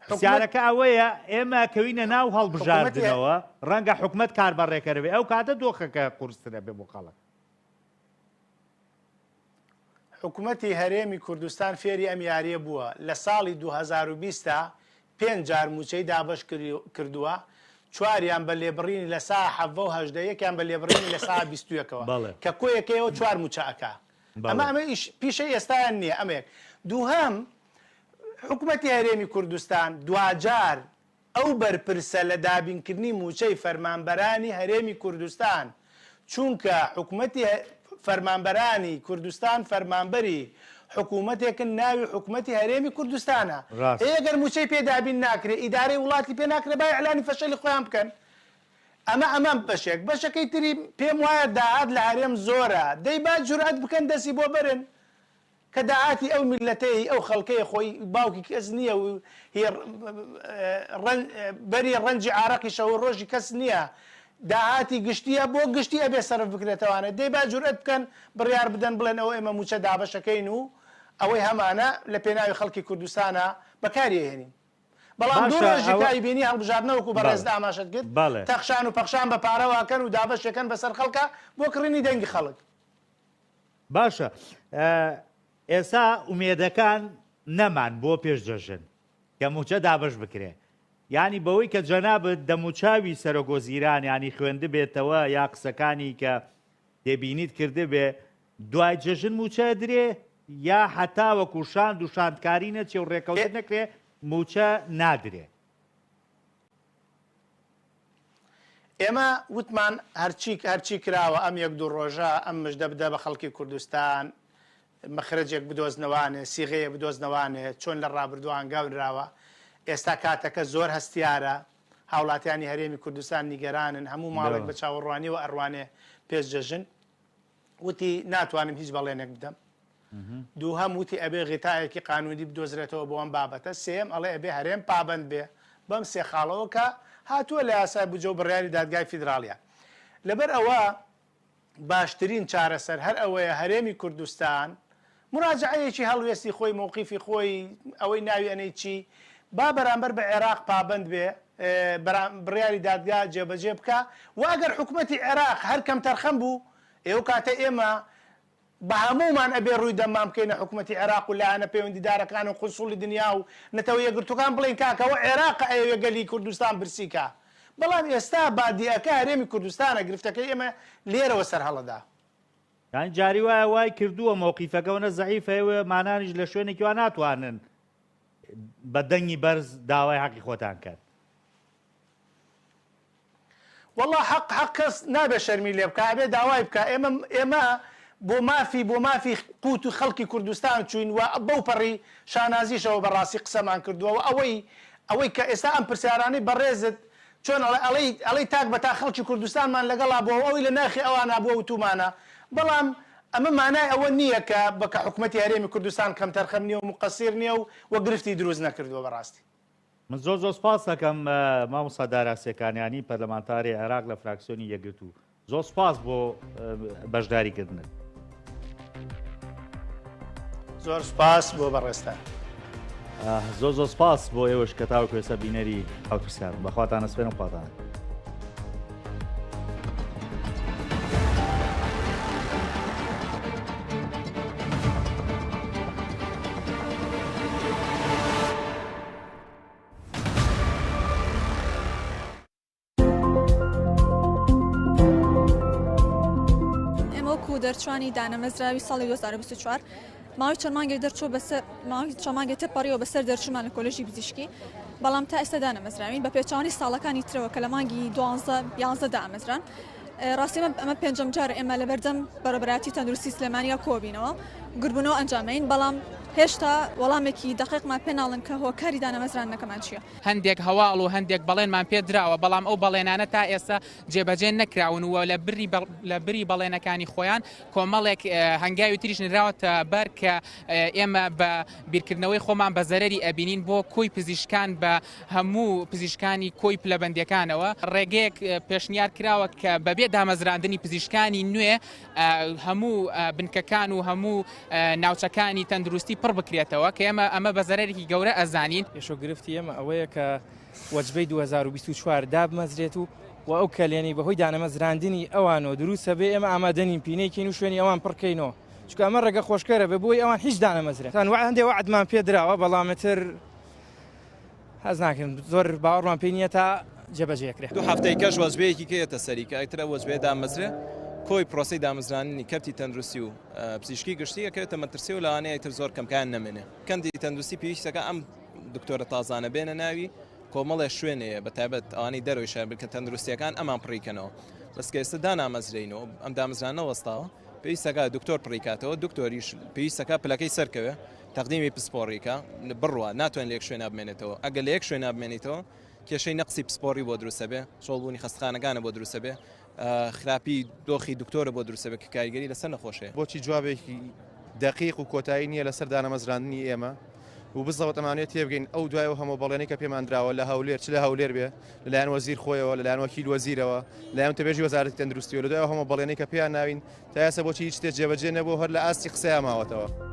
پرسیارەکە ئەوەیە ئێمە کەوینە ناو هەڵبژاردنەوە ڕەنگە حکومەت کاربەڕێکەر بێ ئەو کاتە دۆخەکە قورسترە بێ بۆ خەڵک. حکومەتی هەرێمی کوردستان فێری ئەم یاریە بووە، لە ساڵی 2020 تا پێنج جار مووچەی دابەش کردووە، چواریان بە لێبڕینی لە سا 17 و 18 یەکیان بە لێبڕینی لە سا 21ەوە کە کۆیەکەیەوە چوار مووچە ئەکا. ئەمە ئەمە ئیش پیشەی ئێستایان نییە ئەمە یەک. دووهەم حکومەتی هەرێمی کوردستان دواجار ئەو بەرپرسە لە دابینکردنی مووچەی فەرمانبەرانی هەرێمی کوردستان چونکە حکومەتی فەرمانبەرانی کوردستان فەرمانبەری حکومەتێکن ناوی حکومەتی هەرێمی کوردستانە ئێ گەر مووچەی پێ دابین ناکرێ ئیدارەی وڵاتی پێ ناکرێ با ئیعلانی فەشەلی خۆیان بکەن ئەمە ئەمە بەشێک بەشەکەی تری پێم وایە داهات لە هەرێم زۆرە دەی با جورئەت بکەن دەسی بۆ بەرن کە داهاتی ئەو میللەتەی ئەو خەڵکەیە خۆی باوکی کەس نییە و هی بەری ڕەنجی عارەقی شەو و ڕۆژی کەس نییە داهاتی گشتیە بۆ گشتی ئەبێ سەرف بکرێتەوانێ دەی با جورئەت بکەن بڕیار بدەن بڵێن ئەوە ئێمە موچە دابەشەکەین و ئەوەی هەمانە لە پێناوی خەڵکی کوردستانا بەکاری ئەهێنین. بەڵام دوو باشە ڕۆژی ئەوە کە ئەیبینی هەڵبژاردنە وەکو بەڕێزت بەڵێ ئاماژەت کرد بەڵێ. تەخشان و پەخشان بە پارەوە ئەکەن و دابەشیەکەن بەسەر خەڵکا بۆ کڕینی دەنگی خەڵک. باشە ئێسا ئومێدەکان نەمان بۆ پێش جەژن کە موچە دابەش بکرێ یانی بەوەی کە جەنابت دەموچاوی سەرۆک وەزیران یانی خوێندبێتەوە یا قسەکانی کە تێبینیت کردبێ دوای جەژن موچە ئەدرێ یا هەتاوەکو شاند و شاندکاری نەچێ و ڕێکەوتن نەکرێ موچە نادرێ؟ ئێمە وتمان هەرچی هەرچی کراوە ئەم یەک دوو ڕۆژە ئەم مژدە بدە بە خەڵکی کوردستان مەخرەجێک بدۆزنەوانێ سیغەیە بدۆزنەوانێ چۆن لە ڕابردوو هەنگاو نراوە ئێستا کاتەکە زۆر هەستیارە هاوڵاتیانی هەرێمی کوردستان نیگەرانن هەموو ماڵێک بە چاوەڕوانیەوە ئەڕوانێ پێش جەژن وتی ناتوانم هیچ بەڵێنێک بدەم دووهەم وتی ئەبێ غیتایەکی قانونی بدۆزرێتەوە بۆ ئەم بابەتە سێیەم ئەڵێ ئەبێ هەرێم پابەند بێ بەم سێ خاڵەوە کە هاتووە لە یاسای بودجە و بڕیاری دادگای فیدراڵیە لەبەر ئەوە باشترین چارەسەر هەر ئەوەیە هەرێمی کوردستان مراجعەیەکی هەڵوێستی خۆی مەوقیفی خۆی ئەوەی ناوی ئەنێی چی با بەرامبەر بە عێراق پابەند بێ بڕیاری دادگا جێبەجێ بکا و ئەگەر حکومەتی عێراق هەر کەمتەرخەم بوو ئێ ئەو کاتە ئێمە بە هەموومان ئەبێ ڕووی دەممان بکەینە حکومەتی عێراق و لایەنە پەیوەندیدارەکان و قونسوڵی دنیا و نەتەوە یەکگرتووەکان بڵێین کاکە ئەوە عێراقە ئەیەوێ گەلی کوردستان برسی کا بەڵام ئێستا بادیئەکە هەرێمی کوردستانە گرفتەکەی ئێمە لێرەوە سەرهەڵەدا. یانی جاری وایە وای کردووە مەوقیفەکە ئەوەنە زەعیفە ئێوە مانانیش لە شوێنێکی وا ناتوانن بە دەنگی بەرز داوای حەقی خۆتان کەن. وەڵا حەق حەق کەس نابێ شەرمی لێ بکا ئەبێ داوای بکا ئێمە ئێمە بۆ مافی بۆ مافی قوت و خەڵکی کوردستان چوین و بەو پەڕی شانازیشەوە بەڕاستی قسەمان کردووە و ئەوەی ئەوەی کە ئێستا ئەم پرسیارانەی بەڕێزت چۆن ئەڵێ ئەڵێی ئەڵێی تاک بە تاک خەڵکی کوردستانمان لەگەڵا بووە و ئەوی لە ناخی ئەوانا بووە وتومانە بەڵام ئەمە مانای ئەوە نییە کە بە کە حکومەتی هەرێمی کوردستان کەمتەرخەم نییە و موقەسیر نییە و و گرفتی دروست نەکردووە بەڕاستی. من زۆر زۆر سپاس دەکەم مامۆستا دارا سێکانیانی پەرلەمانتاری عێراق لە فراکسیۆنی یەکگرتوو زۆر سپاس بۆ بەشداری کردنت. زۆر سپاس بۆ بەڕێزتان. زۆر زۆر سپاس بۆ ئێوەش کە تاوەکو ئێستا بینەری حەوت پرسیار بوون. بەخواتان ئەسپێرم خواتان. ئێمە وەکو دەرچوانی دانەمەزراوی ساڵی 2024 ماوەی چەند مانگێک دەرچووە بەسەر ماوەی چەند مانگێک تێپەڕیوە بەسەر دەرچوومان لە کۆلێژی پزیشکی بەڵام تا ئێستا دانەمەزراوین بە پێچەوانەی ساڵەکانی ترەوە کە لە مانگی دوانزە یانزە دامەزران ڕاستی ئەمە پێنجەم جار ئێمە لەبەردەم بەڕێوەبەرایەتی تەندروستی سلێمانیا کۆبینەوە گردبوونەوە ئەنجامەین بەڵام. هێشتا وەڵامێکی دەقیقمان پێ ناڵێن کە هۆکاری دانەمەزراندنەکەمان چییە. هەندێک هەواڵ و هەندێک بەڵێنمان پێ دراوە، بەڵام ئەو بەڵێنانە تا ئێستا جێبەجێ نەکراون و لە بری بەڵێنەکانی خۆیان کۆمەڵێک هەنگاوی تریش نراوەتە بەر کە ئێمە بە بیرکردنەوەی خۆمان بە زەرەری ئەبینین بۆ کۆی پزیشکان بە هەموو پزیشکانی کۆی پلەبەندیەکانەوە. ڕێگەیەک پێشنیار کراوە کە بەبێ دامەزراندنی پزیشکانی نوێ هەموو بنکەکان و هەموو ناوچەکانی تەندروستی پڕ بکرێتەوە کە ئێمە ئەمە بە زەرەرێکی گەورە ئەزانین. کێشەو گرفتی ئێمە ئەوەیە کە وەجبەی 2024 دابمەزرێت و و ئەو کەلێنەی بەهۆی دانەمەزراندنی ئەوانەوە دروستە بێ ئێمە ئامادە نین پینەیکەین و شوێنی ئەوان پڕکەینەوە چونکە ئەمە ڕێگە خۆشکەرە بێ بۆی ئەوان هیچ دانەمەزرێن هەندێ وەعدمان پێ دراوە بەڵام ئیتر هەست ناکەین زۆر باوەڕمان پێی نییە تا جێبەجێ کرێ. دوو هەفتەی کەش وەجبەیەکی کە یەتە سەری کە ئیتر ئەو وەجبەیە دامەزرێ کۆی پرۆسەی دامەزراندنی کەرتی تەندروستی و پزیشکی گشتی ئەکەوێتە مەترسی و لەوانەیە ئیتر زۆر کەمکایان نەمێنێ. کەرتی تەندروستی پێویستەکە ئەم دکتۆرە تازانە بێنە ناوی کۆمەڵێ شوێن هەیە بە تایبەت ئەوانەی دەرەوەی شار بنکە تەندروستیەکان ئەمان پڕیکەنەوە بەس کە ئێستا دانامەزرێینەوە ئەم دامەزرانە وەستاوە پێویستەکە دکتۆر پڕیکاتەوە دکتۆریش پێویستەکە پلەکەی سەرکەوێ تەقدیمی پسپۆڕیکە بڕوا ناتوانێت لە یەک شوێنا بمێنێتەوە ئەگەر لە یەک شوێنا بمێنیتەوە کێشەی نەقسی پسپۆڕی بۆ دروستە بێ چۆڵبوونی خەستخانەکانە بۆ دروستە بێ خراپی دۆخی دکتۆرە بۆ دروستە بێ کە کاریگەری لەسەر نەخۆش هەیە. بۆچی جوابێکی دەقیق و کۆتایی نییە لەسەر دانەمەزراندنی ئێمە و بزەوت ئەمانەوێت تێبگەین ئەو دوای ئەو هەموو بەڵێنەی کە پێمان دراوە لە هەولێر چ لە هەولێر بێ لەلایەن وەزیر خۆیەوە لەلایەن وەکیل وەزیرەوە لەلایەن وتەبێژی وەزارەتی تەندروستیەوە لە دوای ئەو هەموو بەڵێنەی کە پێیان ناوین تا ئێستا بۆچی هیچ شتێک جێبەجێ نەبووە و هەر لە ئاستی قسەیا ماوەتەوە.